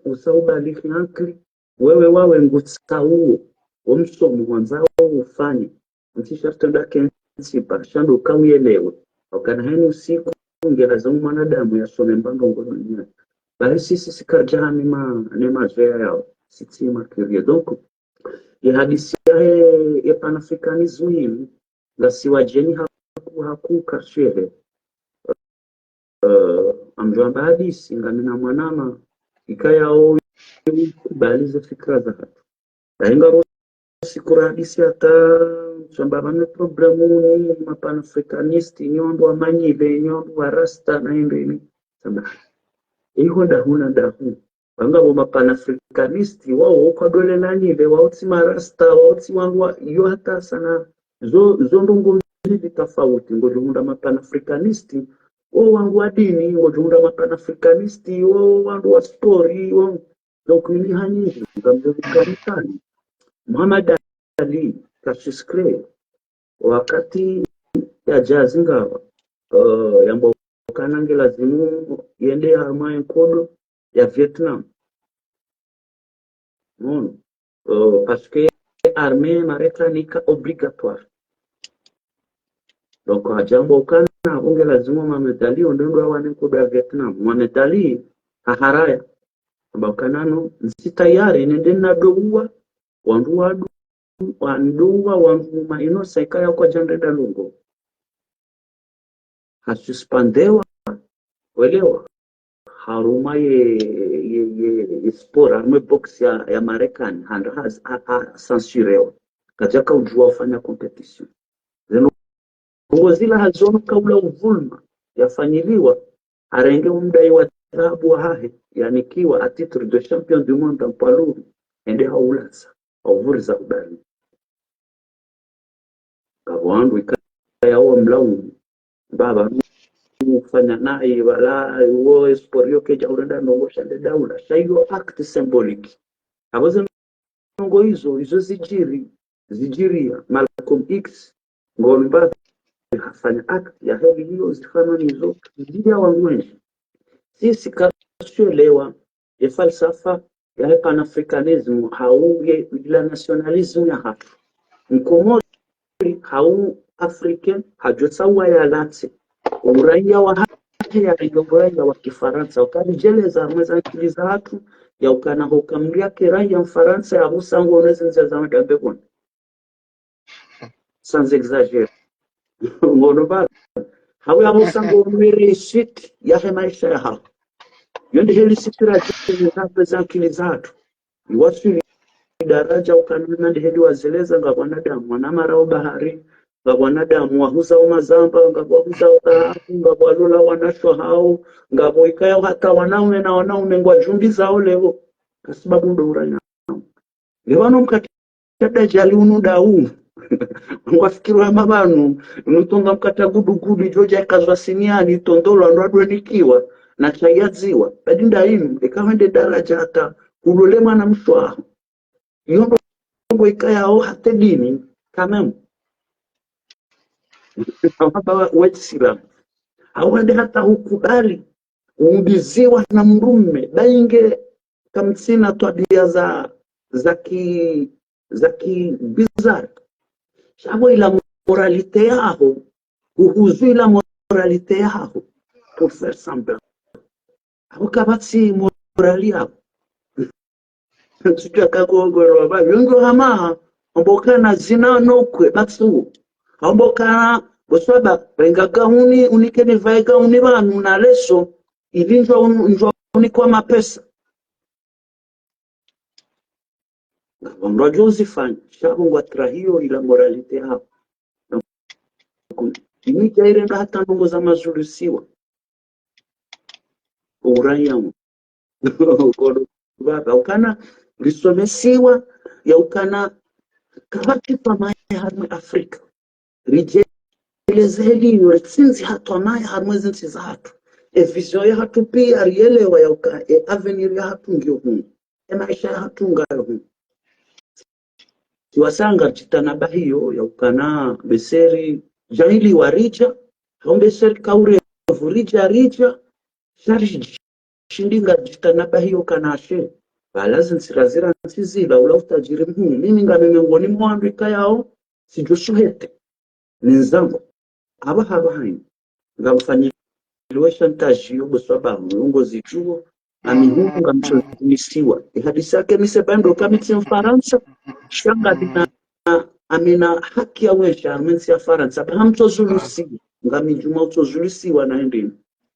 usa ubalihi ankili, wewe wawe ngutsauo, wo msomo wandzao ufanye. Ntsi sharti ndake ntsi ba, sha ndo uka uyelewe. Ukana hayina usiku, ngelazimu mwanadamu yasome mbandrongo duniani. Bahi sisi sikaridja ha nema, nema zoea yao, sitsi ma curieux. Donc, ye hadisi yahe, ye panafricanisme yinu, ngasi wadjeni haku, haku kashehe. Eh, ngamdjo wamba hadisi, ngamina mwanama, ikayao kubali ze fikira zahatru. Dahi ngaro siku ra hadisi hata, shamba pvanu problème ni ma panafricaniste, nyi wandru wa manyive, nyi wandru wa rasta na hindri ni. Shamba, iho dahu na dahu. Pvanga pvo ma panafricaniste, wao, wao kwadole na nyive, wao tsi ma rasta, wao tsi wandru wa, iyo hata sana, zo, zo ndrongo mbili tafauti, ngodjo hundra ma panafricaniste, wo wandru wa dini, ngodjo hundra ma panafricaniste, wo wandru wa sport, wo, donc, ili hanyinji, ngamdjo zikanisani. Muhammad Ali, Cassius Clay, wakati yadja zingawa, eh, yamba ukana ngelazimu yende harumwa ye nkodo ya Vietnam. Mwono. Eh, parce que armée Marekani ika obligatoire. Donc, hadja hamba ukana, pvo ngelazimu Muhammad Ali, ondro ndo awane nkodo ya Vietnam. Muhammad Ali, haharaya. Hamba ukana no, ntsi tayari, nende nadouwa, wandru wadu, wandouwa, wandru ma innocent, ikaya kwadja ndrenda ndrongo. Hasuspendewa, welewa, harumwa ye, ye, ye, ye sport, harumwa ye boxe ya, ya Marekani, handa ha, ha, ha censurewa. Kadjaka udjuwa ufanya compétition. Ze ndrongo zila haziono kaula udhuluma yafanyiliwa, harenge umdayi wa dhahabu wahahe, yanikiwa à titre de champion du monde en poids lourd, hende haulaza, hauvuriza hubali. Ngapvo wandru ikayao wamlaumu, baba, ufanya nayi, pvala, wo sport yo kedja urenda ndrongo sha nde daula, sha iyo acte symbolique. Apvo ze ndrongo izo, izo zidjiri, zidjiriya, Malcolm X, ngomba, hafanya acte ya heli iyo, zifanana nizo, zidjiriya wandru wendji. Sisi kasuelewa, ye falsafa yahe panafricanisme, hau ye, ila nationalisme yahatru. Mkomori, hau Africain, hadjo tsaha yalatse uraiya wahahe, yarenge uraiya wa Kifarantsa. Ukaridjeleza harumwa ze ankili zahatru, ya ukana hoka mndru yake raiya Mfarantsa, yapvo sa ngono ze ndzia za madambe kona. Sans exagérer. Ngono ba. Hau yapvo sa ngono ye réussite yahe maesha yahaho. Yo nde heli sitira ze, ze ankili zahatru. Iwaswili daradja ukana nde heli wazeleza ngapvo wanadamu, wana marao bahari, ngapvo wanadamu, wahuzao mazamba, ngapvo wahuzao dhahabu, ngapvo walola wanashe wahao, ngapvo ikayao hata wanaume na wanaume ngwadjumbi zao leo. Kasibabu ndo uraiya. Leo ano mkata Dajali unu dau. Ngwafikiri hama pvanu, unu tonga mkata gudugudu, idjo dja ikazwa siniani, itondolwa, ndo adwenikiwa, na chai yadziwa. Badi nda inu, eka hwende daradja hata, hulole mwana mshe waho. Iyo ndrongo ikayao hata dini, quand même. Hama pvwa wetsi silamu. Hau hwende hata hukubali, umbiziwa na mdrume, ba inge kamtsina twabia za, za ki, za ki bizarre. Sha pvo ila moralité yaho, uhuzu ila moralité yaho, pour faire semblant. Apvo kapvatsi morali yapvo. Sitwa kakongolwa pvapvo. Yo ndo hama, hamba ukana zina nokwe, batsu. Hamba ukana, boswaba, renga gauni, unike nivae gauni pvanu na leso, ili ndjwa un-, ndjwa unikwa mapesa. Ngapvo mdru adjo uzifanya, sha pvo ngwatrahiyo ila moralité yapvo. Ini djairenda hata ndrongo za mazulusiwa. Uraiya mu. Kodo pvapvo, ukana risomesiwa, ya ukana kapvatsi twamaya harumwa Afrika. Ridjeleze heli iyo, ritsindzi ha twamaya harumwa ze ntsi zahatru. E vision yahatru pia rielewa ya uka, e avenir yahatru ngiyo hunu. E maesha yahatru ngayo hunu. Siwasanga rititanabahiyo ya ukana beseri djahili waridja, Tombe serika urevu ridja ridja, sha ridjishindi ngadjitanabahiyo kana she. Pvala zintsi razira ntsi zila, ula utajiri mhuu. Mimi ngami mengoni mwa wandru ikayao, sidjo suhete. Ni ndzangu. Apvaha apvaha ini. Ngamfanyiliwa shantaji yo boswa ba mlongozi djuo. Ami hungu ngamtso zulusiwa. Ihadisi yake mise ba ndo kamitsi Mfarantsa. Sha ngamina, amina haki ya wesha, harumwa entsi ya Farantsa. Ba hamtso zulusiwa. Ngami djuma utso zulusiwa na endeni.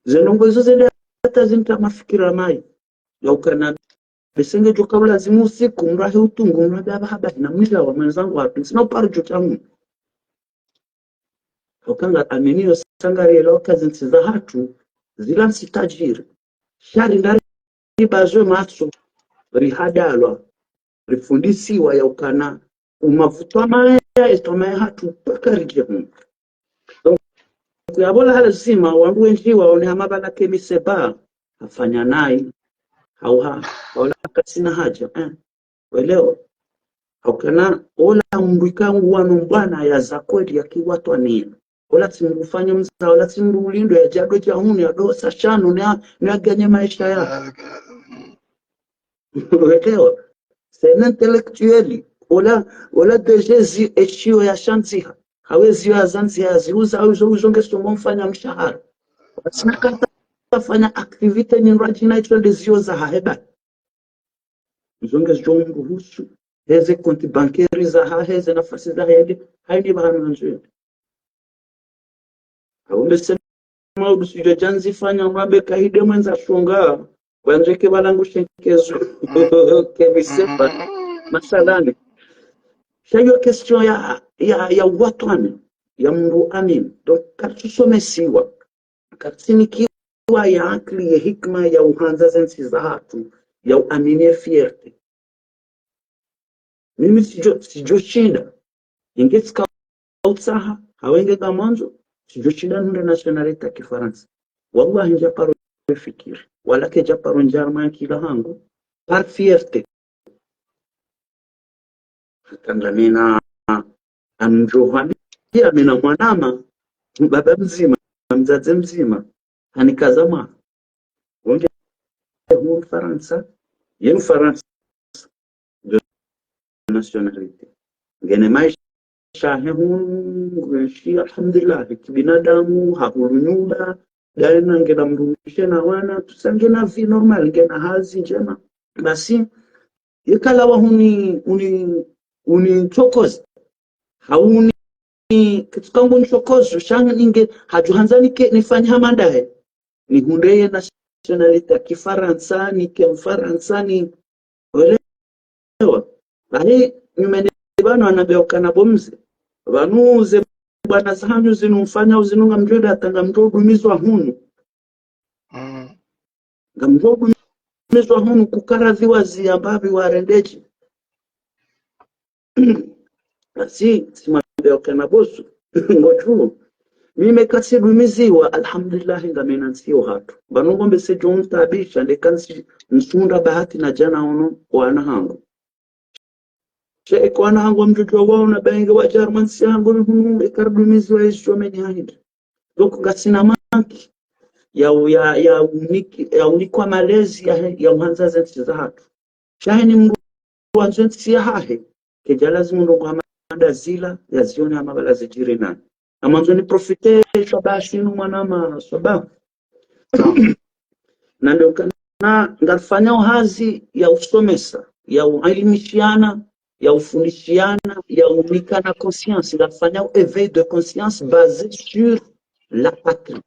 Ze ndrongoo izo zende hata zinta mafikira mayi. Ya ukana, bese ngedjo ka ulazimu usiku, mrahe utungu, mrahe apvaha apvaha, na mwila wa mwenzangu wapi. Ntsina uparo djo tamu. Hauka ngami amini yo sangari yela waka zintsi zahatru, zila ntsi tajiri. Sha ri ndari bazwe matso, rihadalwa, rifundisiwa ya ukana, umavutwa maya, etwa maya hatru, paka ridje hunu. Donc, kuyabola ha lazima, wandru wendji waone hama pvala ke mise ba, hafanya nayi, hauha, wala kasina haja, eh. Welewa. Haukana, ola mndru ikangu wanu mbwana ya za kweli ya kiwatwaniya. Ola tsi mndru ufanya mza, ola tsi mndru ulindo ya djado dja hunu, ya dosa shano, ni ya, ni ya ganye maesha ya. Welewa. C'est un intellectuel. Ola, ola D G zi eshiyo ya shandziha. Hawezi ya zandziha, zihuza, uzo, uzo ngeso mfanya mshahara. Asina kata fanya activité ni mradji na ito nde ziyo za haheba. Izo ngezidjo mruhusu, heze compte bancaire zahahe, heze nafasi zahe, hende, haini pvahanu handzo yende. Aumbe sema udusu djo djandzi fanya mwambe kahide mwendza shonga, wandjeke pvalangu shenkezo, ke misepa, masalani. Sha iyo question ya, ya, ya uwatwani, ya mndru amini. Donc, karitsusomesiwa. Katsinikiwa ye akili ye hikima ya uhandza ze ntsi zahatru, ya uamini ye fierté. Mimi sidjo, sidjo shinda. Inge tsika utsaha, hau inge ngamwandzo, sidjo shinda nihundre nationalité ya kifarantsa. Wallahi ndja paro fikiri. Wala ke ndja paro ndjarma kila hangu. Par fierté. Hata ngamina amdjo hwambiya mina mwanama, mbaba mdzima, mdzadze mdzima, hanikaza mwaha. Wonge hu Mfarantsa, ye Mfarantsa, de nationalité. Ngena maesha yahe hunu, ngenshi, alhamdulillah, kibinadamu, hahulu nyumba, daima ngena mdrumshe na wana, tout ça ngena vie normale, ngena hazi ndjema. Basi, yekalawa huni, uni, unitsokoza. Hauni, kitsukangu nitsokozo, sha nge, hadjo handza nike, nifanye hama ndahe. Nihundre ye nationalité ya kifarantsa, nike Mfarantsa, ni, welewa. Bahi, nyumeni pvanu anambiya ukana bo mze. Pvanu ze bwana zahanyu zinu mfanya uzinu ngamdjo hata ngamdjo dumizwa hunu. Mm. Ngamdjo dumizwa hunu kukaradhiwa ziyambapvi warendedje. Basi, simwambiya ukana bosu. Ngodjuo. Mimi katsidumiziwa, alhamdulillah, ngamina ntsi yo hatru. Pvanu ngombe sedjo ntaabisha, nde kantsi nsunda bahati na djana ono, wana hangu. Sha eka wana hangu wamdjodjuwa waona ba inge wadja harumwa ntsi yahangu ni hunu, eka ridumiziwa yezi shomeni hahindri. Donc, ngasina manque ya, ya, ya uniki-, ya unikwa malezi ya, ya uhandza ze ntsi zahatru. Sha heni mndru wandzo ntsi yahahe, kedja lazimu ndrongoo hama nda zila, yazione hama pvala zidjiri nani. Ngamwandzo ni profiter, shaba shinu mwanama, shaba. Nambe ukana, ngarifanyao hazi ya usomesa, ya uelimishiana, ya ufundishiana, ya unikana conscience, ngarifanyao éveil de conscience basé sur la patrie,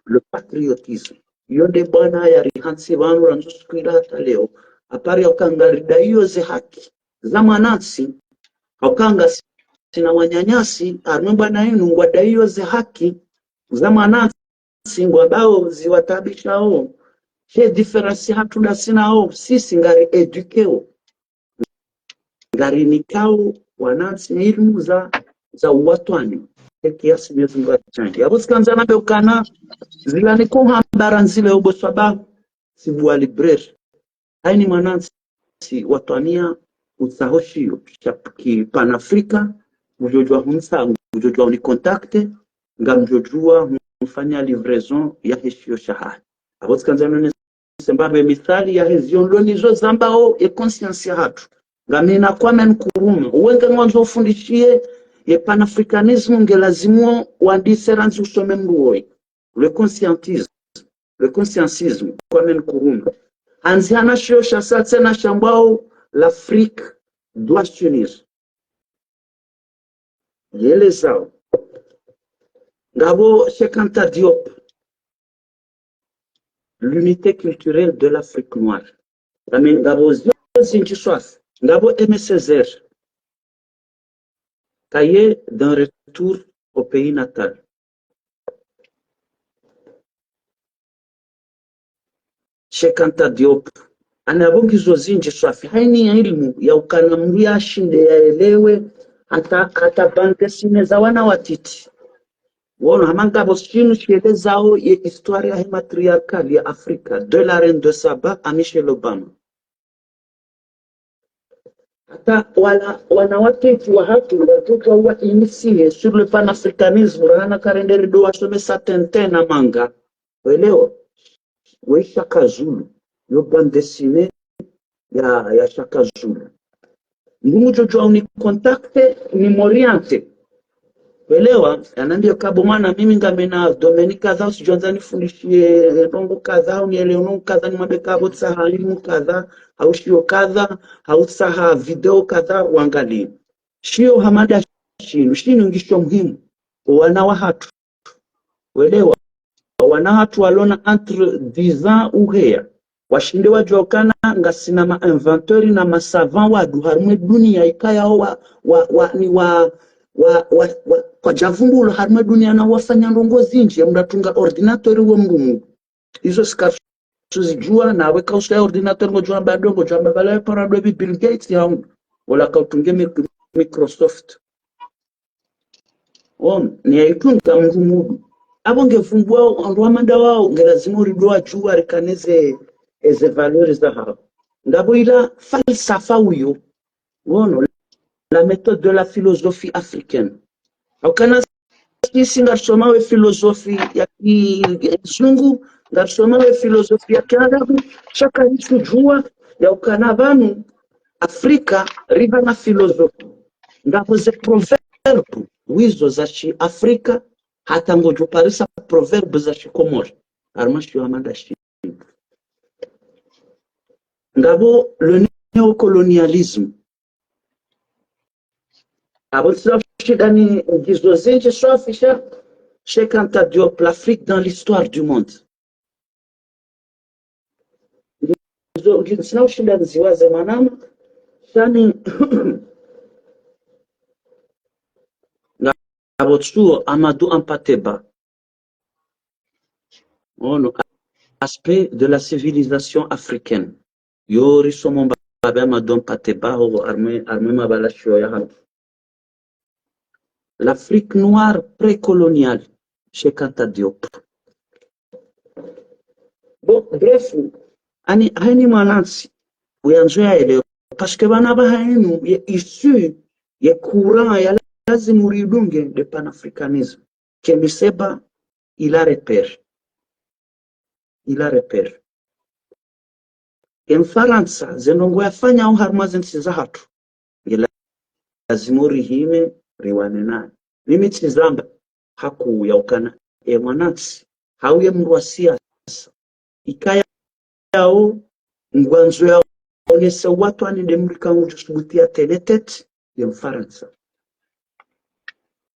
le patriotisme. Iyo nde bwana yarihantsi pvanu randzu siku ila hata leo, apari ya uka ngaridaiyo ze haki za mwanantsi, hauka ngasina wananyasi, harumwa bwana inu ngwadaiyo ze haki za mwanantsi, ngwambao ziwataabishao. She différence hatru ndasi nao, sisi ngari éduquéo. Ngarinikao wanantsi ilimu za, za uwatwani. Ye kiasi Mwenyezi Mungu atsange. Yapvo tsikandza nambe ukana, zila niko hamba randzi leo bo shaba, sibuwa librairie. Haini mwanantsi watwaniya utsaho shiyo, sha ki panafricain, udjodjuwa hunitsaha, udjodjuwa unicontacter, ngamdjodjuwa mfanya livraison yahe shiyo shahahe. Apvo tsikandza none sembapve mithali yahe ziyo ndrongoo nizo zambao ye conscience yahatru. Ngamina Kwame Nkrumah, uwe nge ngwandzo ufundishiye ye panafricanisme, nge lazimu wandise randzi usome mndru woyi. Le conscientisme, le conscientisme, Kwame Nkrumah. Handzi hana shiyo shasa tsena shambao l'Afrique doit s'unir. Yelezao. Ngapvo Cheikh Anta Diop, l'unité culturelle de l'Afrique noire. Ngami ngapvo zio zindji swafi. Ngapvo Aimé Césaire, Cahier d'un retour au pays natal. Cheikh Anta Diop. Ana pvo ngizo zindji swafi. Haina ya ilimu ya ukana mndru yashinde yaelewe hata, hata bande dessinée za wana watiti. Wono, hama ngapvo shinu shielezao ye histoire yahe matriarcale ya Afrika, de la reine de Saba à Michelle Obama. Hata wana, wana watiti wahatru, watiti wa initié sur le panafricanisme, rahana karende rido wasomesa Tintin na manga. Welewa? We Shaka Zulu, yo bande dessinée ya, ya Shaka Zulu. Ngu mdjo djuwa uni contacter, ni m'orienter. Welewa, yanambia ukaya bo mwana, mimi ngamina domaine kadha, usidjo andza nifundishiye ndrongoo kadha, unielewe ndrongoo kadha, nimwambe ukaya bo tsaha ilimu kadha, hau shiyo kadha, hau tsaha video kadha, wangalie. Shiyo hama nda shinu, shinu ngisho muhimu. Wana wahatru. Welewa, wana hatru walona entre dix ans uheya. Washinde wadjuwa ukana ngasina ma inventeurs na ma savants wandru harumwa ye dunia ikayao wa, wa, wa, ni wa, wa, wa, wa, kwadjavumbuwa harumwa ye dunia na wafanya ndrongoo zindji, ye mndru atunga ordinateur wo mndru mndru. Izo sika tsuzidjuwa, nawe kausa ya ordinateur ngodjo amba ndrongoo, ngodjo amba pvala ye parado bi Bill Gates ya ungu. Wola kautunge mi-, Microsoft. Wono, ni ya itunga mndru mndru. Apvo nge vumbuwa wandru wa manda wao, nge lazimu urido wadjuwa rikane ze, eze valeurs zahao. Ngapvo ila falsafa uyo. Wono, la méthode de la philosophie africaine. Haukana sisi ngarisomao ye philosophie ya ki-, ya kizungu, ngarisomao ye philosophie ya kiarabu, sha karitsudjuwa ya ukana pvanu Afrika ripvana philosophie. Ngapvo ze proverbe, wizo za shi Afrika, hata ngodjo parisa proverbe za shi Komori. Harumwa shiyo hama nda shinu. Ngapvo le néocolonialisme. Apvo tsila shida ni ngizo zindji swafi sha Cheikh Anta Diop, l'Afrique dans l'histoire du monde. Ngizo, ngi-, tsina ushinda niziwaze mwanama, sha ni ngapvo tsuo Amadou Hampâté Bâ. Wono, aspect de la civilisation africaine. Yo risomo mbapvi Amadou Hampâté Bâ ho harumwa, harumwa mapvala shiyo yahatru. L'Afrique noire précoloniale, Cheikh Anta Diop. Bon, bref, ani, haina mwanantsi, uyandzo yaelewe. Parce que pvanu pvahanu, ye issue, ye courant ya lazimu uridunge nde panafricanisme. Kemi Seba, il a repère. Il a repère. Ye Mfarantsa, ze ndrongoo yafanyao harumwa ze ntsi zahatru, nge lazimu rihime, riwane naye. Mimi tsizamba, hakuu ya ukana, ye mwanantsi, hau ye mndru wa siasa, ikayao, ngwandzo yaonese wandru ani nde mndru ikao ngudjo subutu ya tenir tête ye Mfarantsa.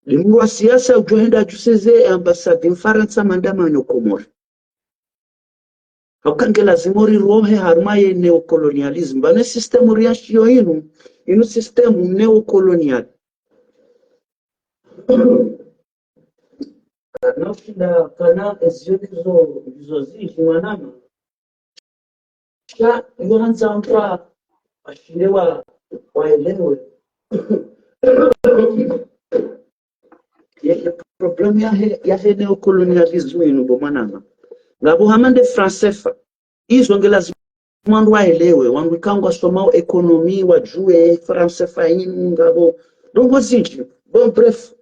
Nde mndru wa siasa udjo henda adjuseze ye ambassade Mfarantsa manda manyo Komori. Hauka nge lazimu rirohe harumwa ye néocolonialisme. Pvanu ye système riyashiyo inu, inu système néocolonial. Kana ushinda, kana ezio ndizo, ndizo zindji mwanama. Sha, yo handza wandru washinde wa, waelewe. Ye, ye problème yahe, yahe néocolonialisme inu bo mwanama. Ngapvo hama nde franc CFA. Izo nge lazimu wandru waelewe, wandru ikao ngwasomao économie, wadjuwe franc CFA inu, ngapvo ndrongoo zindji. Bon, bref.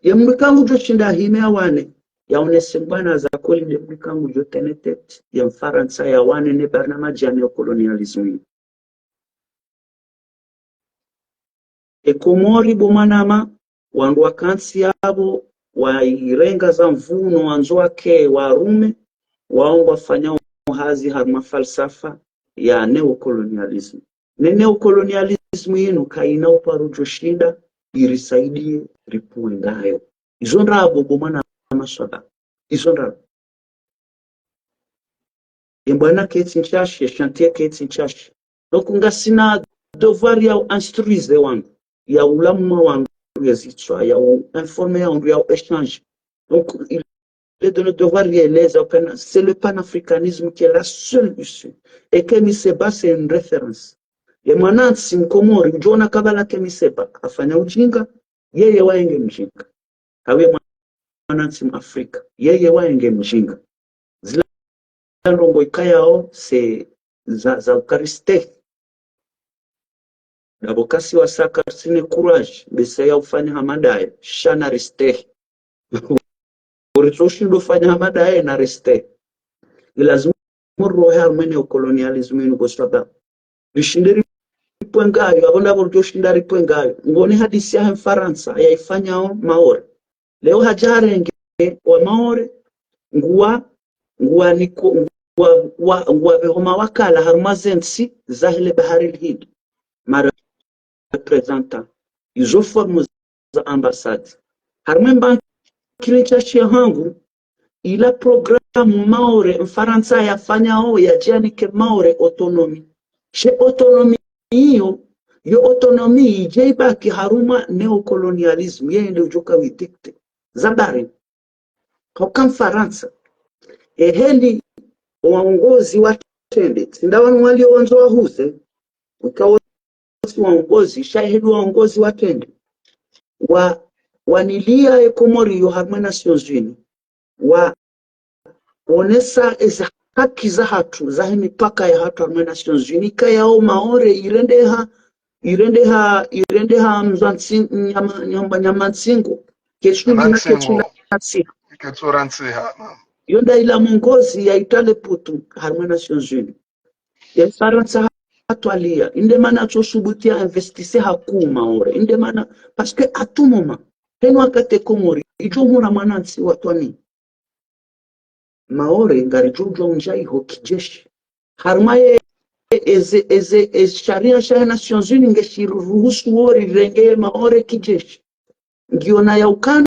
Ye mndru ikao ngudjo shinda ahime awane. yaonese mbwana za kweli nde mlikangu djo tenir tête ya Mfarantsa yawane ne barnamaji ya néocolonialisme. E Komori bo mwanama, wandru wakantsi yapvo, wairenga za mvuno, wandzo wake warume, wao ngwafanyao hazi harumwa falsafa ya néocolonialisme. Ne néocolonialisme yinu kayina uparo djoshinda irisaidie ripvue ngayo. Izo ndrabo bo mwanama swaba. Izo ndrabo. E mbwana ketsi ntshashi, e chantier ketsi ntshashi. Donc ngasina devoir ya u instruire wandru, ya ulamwa wandru ye zitswa, ya u informer ya wandru, ya u échanger. Donc il est de notre devoir rieleza ukana c'est le panafricanisme qui est la seule issue. Et Kemi Seba c'est une référence. Ye mwanantsi Mkomori udjona kabla Kemi Seba afanya ujinga, yeye waye nge mjinga. Hau ye mwanantsi Mwafrika, yeye waye nge mjinga. Zila ndrongoo ikayao c'est za, za ukaristehi. Dabo kasi wasa karisina courage, besa ya ufanya hama ndaye, sha naristehi. Uritso ushindo fanya hama ndaye naristehi. Ilazimu rirohe harumwa e néocolonialisme yinu bo swaba. Rishinde ripvue ngayo, apvo ndapvo ridjoshinda ripvue ngayo. Ngoni hadisi yahe Mfarantsa, yaifanyao Maore. Leo hadja harenge wa Maore, nguwa, nguwa niko, nguwa, wa, nguwa pveho mawakala harumwa ze ntsi zahe le Bahari Lihindi. Ma représentants. Izo forme za ambassade. Harumwa e mba nkili ntshashi ya hangu, ila programme Maore, Mfarantsa yafanyao yadjanike Maore autonomie. She autonomie iyo, yo autonomie idje ibaki harumwa néocolonialisme, yende udjoka uidicter. Zabari. Hauka Mfarantsa. Eheli waongozi watrende. Tsi nda wanu walio wandzo wahuze. Uka wontsi waongozi, sha eheli waongozi watrende. Wa, wanilia e Komori yo harumwa e Nations Unies. Wa, wonesa eze haki zahatru, zahe mipaka yahatru harumwa e Nations Unies. Ikayao Maore irendeha, irendeha, irendeha mzwa ntsi, nyama, nyama, nyama ntsingo. Ketsuli na ketsula ntsiha. Ketsula ntsiha, naam. Yo nda ila mwongozi ya itale putu harumwa e Nations Unies. Ye Mfarantsa hatwalia, inde mana tso subuti ya investise hakuu Maore, inde mana, parce que à tout moment, henu wakati Komori, idjo hura mwanantsi watwani. Maore, ngaridjo udjua undja iho kijeshi. Harumwa ye, eze, eze, eze sharia shahe Nations Unies ngeshiruhusu wo rirenge Maore kijeshi. Ngiona ya ukana,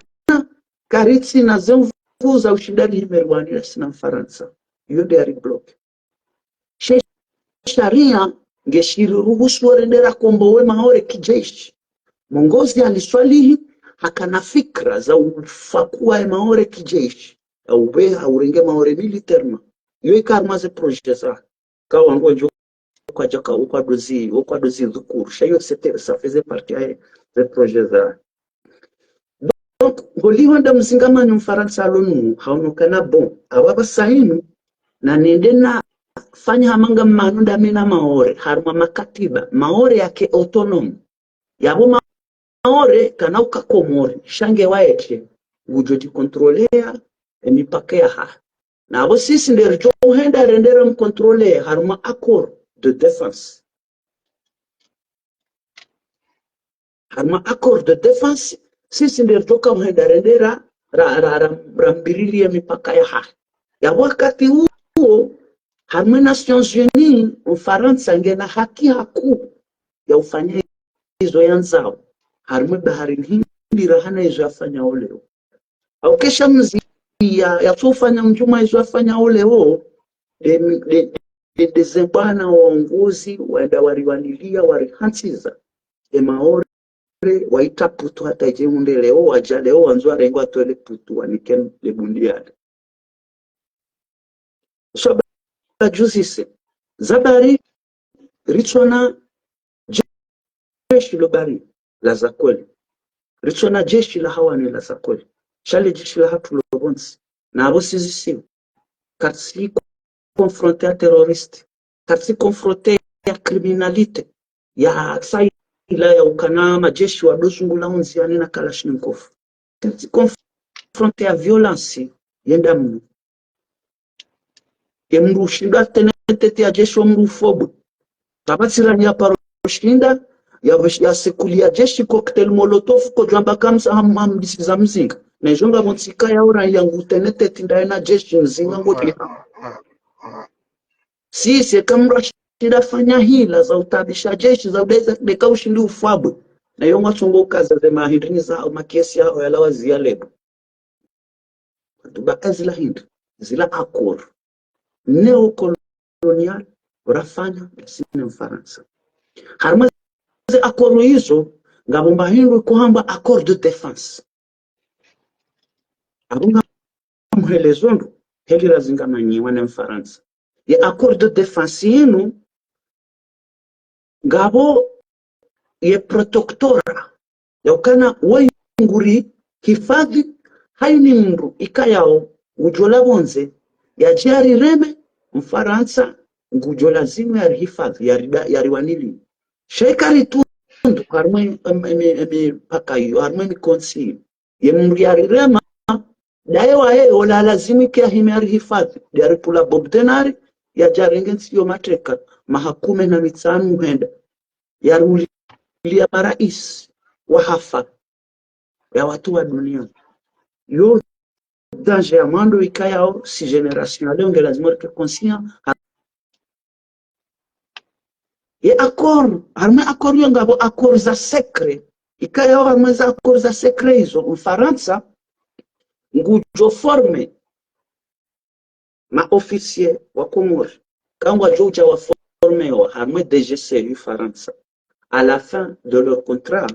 karitsina ze nvuu za ushinda rihime riwanira sina Mfarantsa. Iyo nde ya ribloke. She sharia ngeshiriruhusu wo rende rakombowe Maore kijeshi. Mwongozi Ali Swalihi hakana fikra za ufakua e Maore kijeshi. Au pveha urenge Maore militairement. Iyo ika harumwa ze projet za. Ka wangu wadjo kwadjaka, wo kwadjozi, wo kwadjozi dhukuru. Sha iyo c'était, ça faisait partie ya ze projet za. Donc, holiho nda mzingamanyo Mfarantsa alo nao, haono ukana bon, apvapvasa inu, na nende nafanye hama ngam'manu ndami na Maore, harumwa makatiba, Maore yake autonome. Yapvo Ma-, Maore kana uka Komori, sha nge waye, ngudjo djikontrolea e mipaka yahahe. Na apvo sisi nde ridjo uhenda rende ramkontrole harumwa accord de défense. Harumwa accord de défense, sisi nde ridjo ka uhenda rende ra, ra, ra, ra, rambirilie mipaka yahahe. Yapvo wakati uwo, harumwa e Nations Unies, Mfarantsa ngena haki hakuu ya ufanya izo yandzao. Harumwa e Bahari Lihindi rahana izo yafanyao leo. Au kesha mzi ya, yatso ufanya mdjumwa izo yafanyao leo, nde, nde, nde, nde ze mbwana waongozi, wenda wariwanilia, warihantsiza. E Maore, waita putu hata idje hunde leo, wadja leo, wandzo warenge watwele putu, wanike le bundi yale. Swaba djuzise. Zabari, ritsona jeshi lo bari la za kweli. Ritsona jeshi la hawani la za kweli. Sha le jeshi lahatru lo pvontsi. Na apvo sizisiwa. Karitsi confronter ya terroriste. Karitsi confronter ya criminalité. Ya sa ila ya ukana majeshi wadozungula ondziani na Kalachnikov. Karitsi confronter ya violence. yenda mnu. Ye mndru ushinda tenetete ya jeshi wa mndru ufobwe. Kapvatsi rangi ya paro shinda, ya, ya sekulia jeshi cocktail molotov, kodjwamba kamsa ham-, hamdisiza mzinga. Na izo ngapvo ntsi ikayao rangi ya ngu tenetete ndaye na jeshi mzinga ngoti. Si, si, eka mndru ashinda fanya hila za utaabisha jeshi, za udeza, deka ushindi ufabwe. Na iyo ngwatsongo ukaza ze mahindrini za, makesi yao yalawa ziya lebo. Watuba ezila hindri, zila accord néocolonial rafanya na sisi ne Mfarantsa. Harumwa ze accord izo, ngapvo mba hindru ikohambwa accord de défense. Apvo ngamhelezo ndro, heli razingamanyiwa ne Mfarantsa. Ye accord de défense inu, ngapvo ye protectorat, ya ukana woyi nguri hifadhi, haini mndru ikayao ngudjo la pvondze, yadje yarireme, Mfarantsa ngudjo lazimu yarihifadhi, yarida-, yariwanili. Sha eka ritundu, harumwa em-, em-, em-, mipaka iyo, harumwa mikontsi iyo. Ye mndru yarirema, ndaye waye ola lazimu ike yahime yarihifadhi, yaripvula Bob Denard, yadje yarenge ntsi iyo mateka, maha kume na mitsanu hwenda. Yariulilia marais wa hafa ya wandru wa dunia. Yo danger ya mwando ikayao si génération ya leo nge lazima rike conscient. Ye accord, harumwa accord yo ngapvo accord za secret. Ikayao harumwa za accord za secret izo, Mfarantsa ngudjo former ma officiers wa Komori, kangwadjo udja wa formewa harumwa D G C ya Farantsa. À la fin de leur contrat,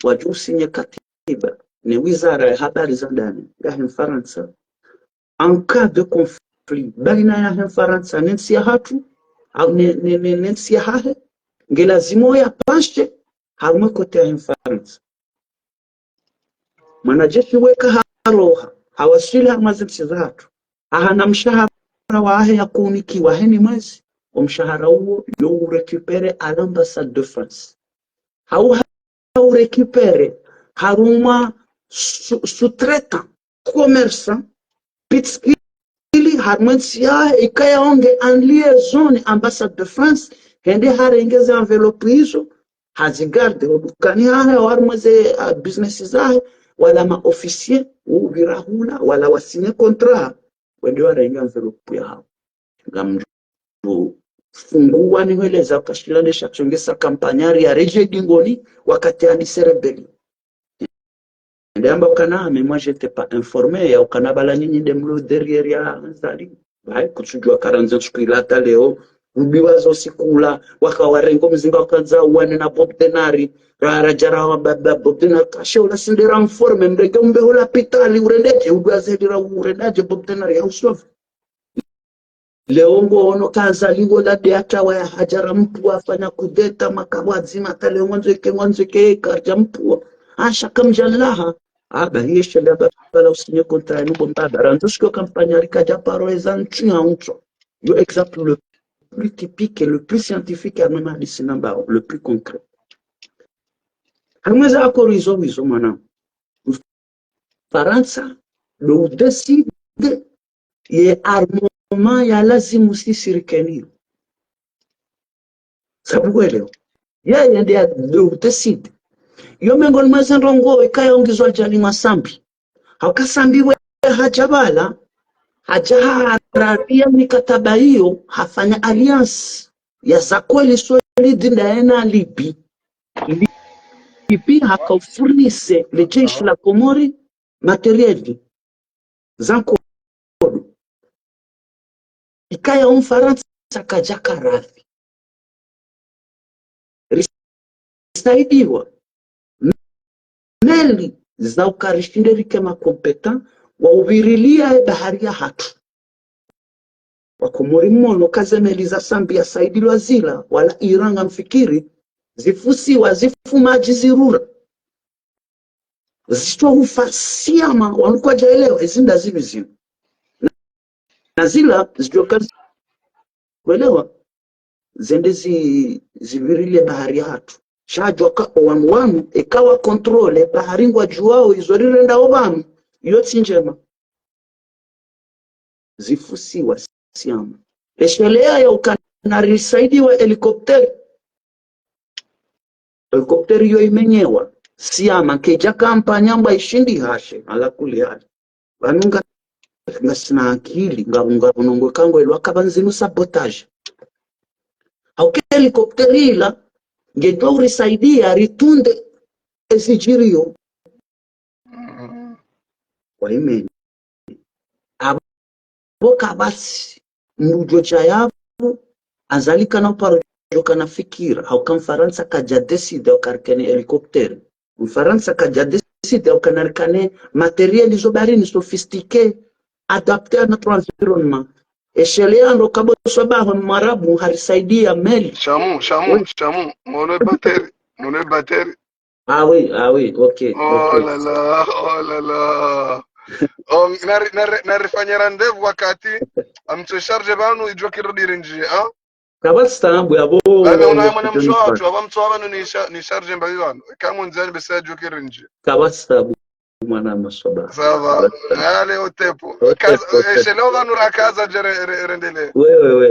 wadjo usigner katiba ne wizara ya habari za ndani yahe Mfarantsa, en cas de conflit baina yahe Mfarantsa ne ntsi yahatru, au ne, ne, ne, ne ntsi yahahe, nge lazimu yapashe harumwa côté yahe Mfarantsa. Mwanajeshi weka haroha, hawaswili harumwa ze ntsi zahatru, hahana mshahara wahe ya kuunikiwa heni mwezi, omshahara uwo yo urécupérer à l'ambassade de France. Hau, hau récupérer harumwa sous-, sous-traitant, commerçant, pitskili harumwa entsi yahe, ikayao nge en liaison ne ambassade de France, hende harenge ze enveloppe izo, hazigarde ho dukani hahe, harumwa ze, ah, business zahe, wala ma officiers, upvira hula, wala wasigner contrat, wende warenge enveloppe yahao. Ngamdjo funguwa nihweleza ukaya shila nde sha tsongesa kampanyari ya redje dingoni wakati yandise rébellion. Nde amba ukana, mais moi j'étais pas informé, ya ukana bala nyinyi nde mlo derrière ya Azali. Bahi, kutsudjuwa karandzi ntsiku ila hata leo, ubiwa zo siku ula, waka warengo mzinga wakandza uwane na Bob Denard, ra, radja ra wa ba, ba, Bob Denard, kashe ula sinde ra informé, mrenge umbe ho lapitali, urendedje, udwa zedi ra urendedje Bob Denard ya usove. Leo ngo ono kaza liwo la de hata waya hadja ra mpvuwa afanya kudeta makabwa dzima hata leo ngwandzo eke, ngwandzo eke karadja mpvuwa. Asha kamdjalaha. Aba hiye shenda ba, bala usigner contrat yanu bo mbaba. Randzu shikio kampanyari kadja paro eza ntsu ya untso. Yo exemple le plus typique et le plus scientifique ya mema hadisi namba, le plus concret. Harumwa eza accord izo, izo mwana. Farantsa ndo udécider ye armement ya lazimu sisi rike nayo. Sabu kwelewa. Yeye nde ya ndo udécider. Yo mengoni mwa ze ndrongoo ikayao ngizwa Azali mwa Sambi. Hauka Sambi we hadja bala, hadja harariya mikataba iyo, hafanya alliance ya za kweli solide ndaye na Libye. Libye haka ufournir le jeshi la Komori matériel, za nkodo. Ikayao Mfarantsa kadja karadhi. Risaidiwa meli za uka rishinde rike ma compétent wa upvirilia ye bahari yahatru. Wakomori mmono ka ze meli za Sambi yasaidilwa zila, wala Iran ngamfikiri, zifusiwa, zifu madji zirura. Zitso hufa siyama, wanu kwadjaelewa, ezi nda zivi zinu. Na zila, zidjoka zi-, kwelewa, zende zi-, zipvirilie bahari yahatru. Sha djuwa ka owanu wanu, eka wa contrôler bahari ngwadjuwao, izo rirendao pvanu, iyo tsi ndjema. zifusiwa siama. Eshelea ya ukana risaidiwa helicoptère. Helicoptère iyo imenyewa siama, kedja kampanya mba ishindi hashe, ala kuli hali. Pvanu nga, ngasina akili, nga, nga unongo kango elwa kaba ndzinu sabotage. Hauka helicoptère ila, ngedjo urisaidia ritunde ezidjiriyo. Kwa imeni. Abo kabasi, mdru djo dja yapvo, Azali kana uparo djo kana fikira, hauka Mfarantsa kadja décidé uka rikane helicoptère. Mfarantsa kadja décidé uka narikane matériel zo baharini sophistiqué, adapté à notre environnement. Eshelea ndo kabo swabaha Mwarabu harisaidia meli. Shamu, Shamu, Shamu, mwono batterie, mwono batterie. Ah oui, ah oui, ok, ok. Oh là là, oh là là. Oh, nari, nari, narifanye rendez-vous wakati, amtso charge pvanu idjo kirudi rindji, hein? Kabasi tabu yabo. Abe, una mwana mswa watru, aba mtso aba nuni sha-, ni charge mba pvanu. Kamu ndzani besa idjo kirindji. Kabasi tabu, mwana mswa ba. Ça va. Kabasi tabu. Allez, au tep. Au tep, au tep. Eshelea pvanu rakaza dje re-, re-, rendele. Oui, oui, oui.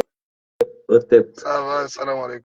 Au tep. Ça va, salam alaikum.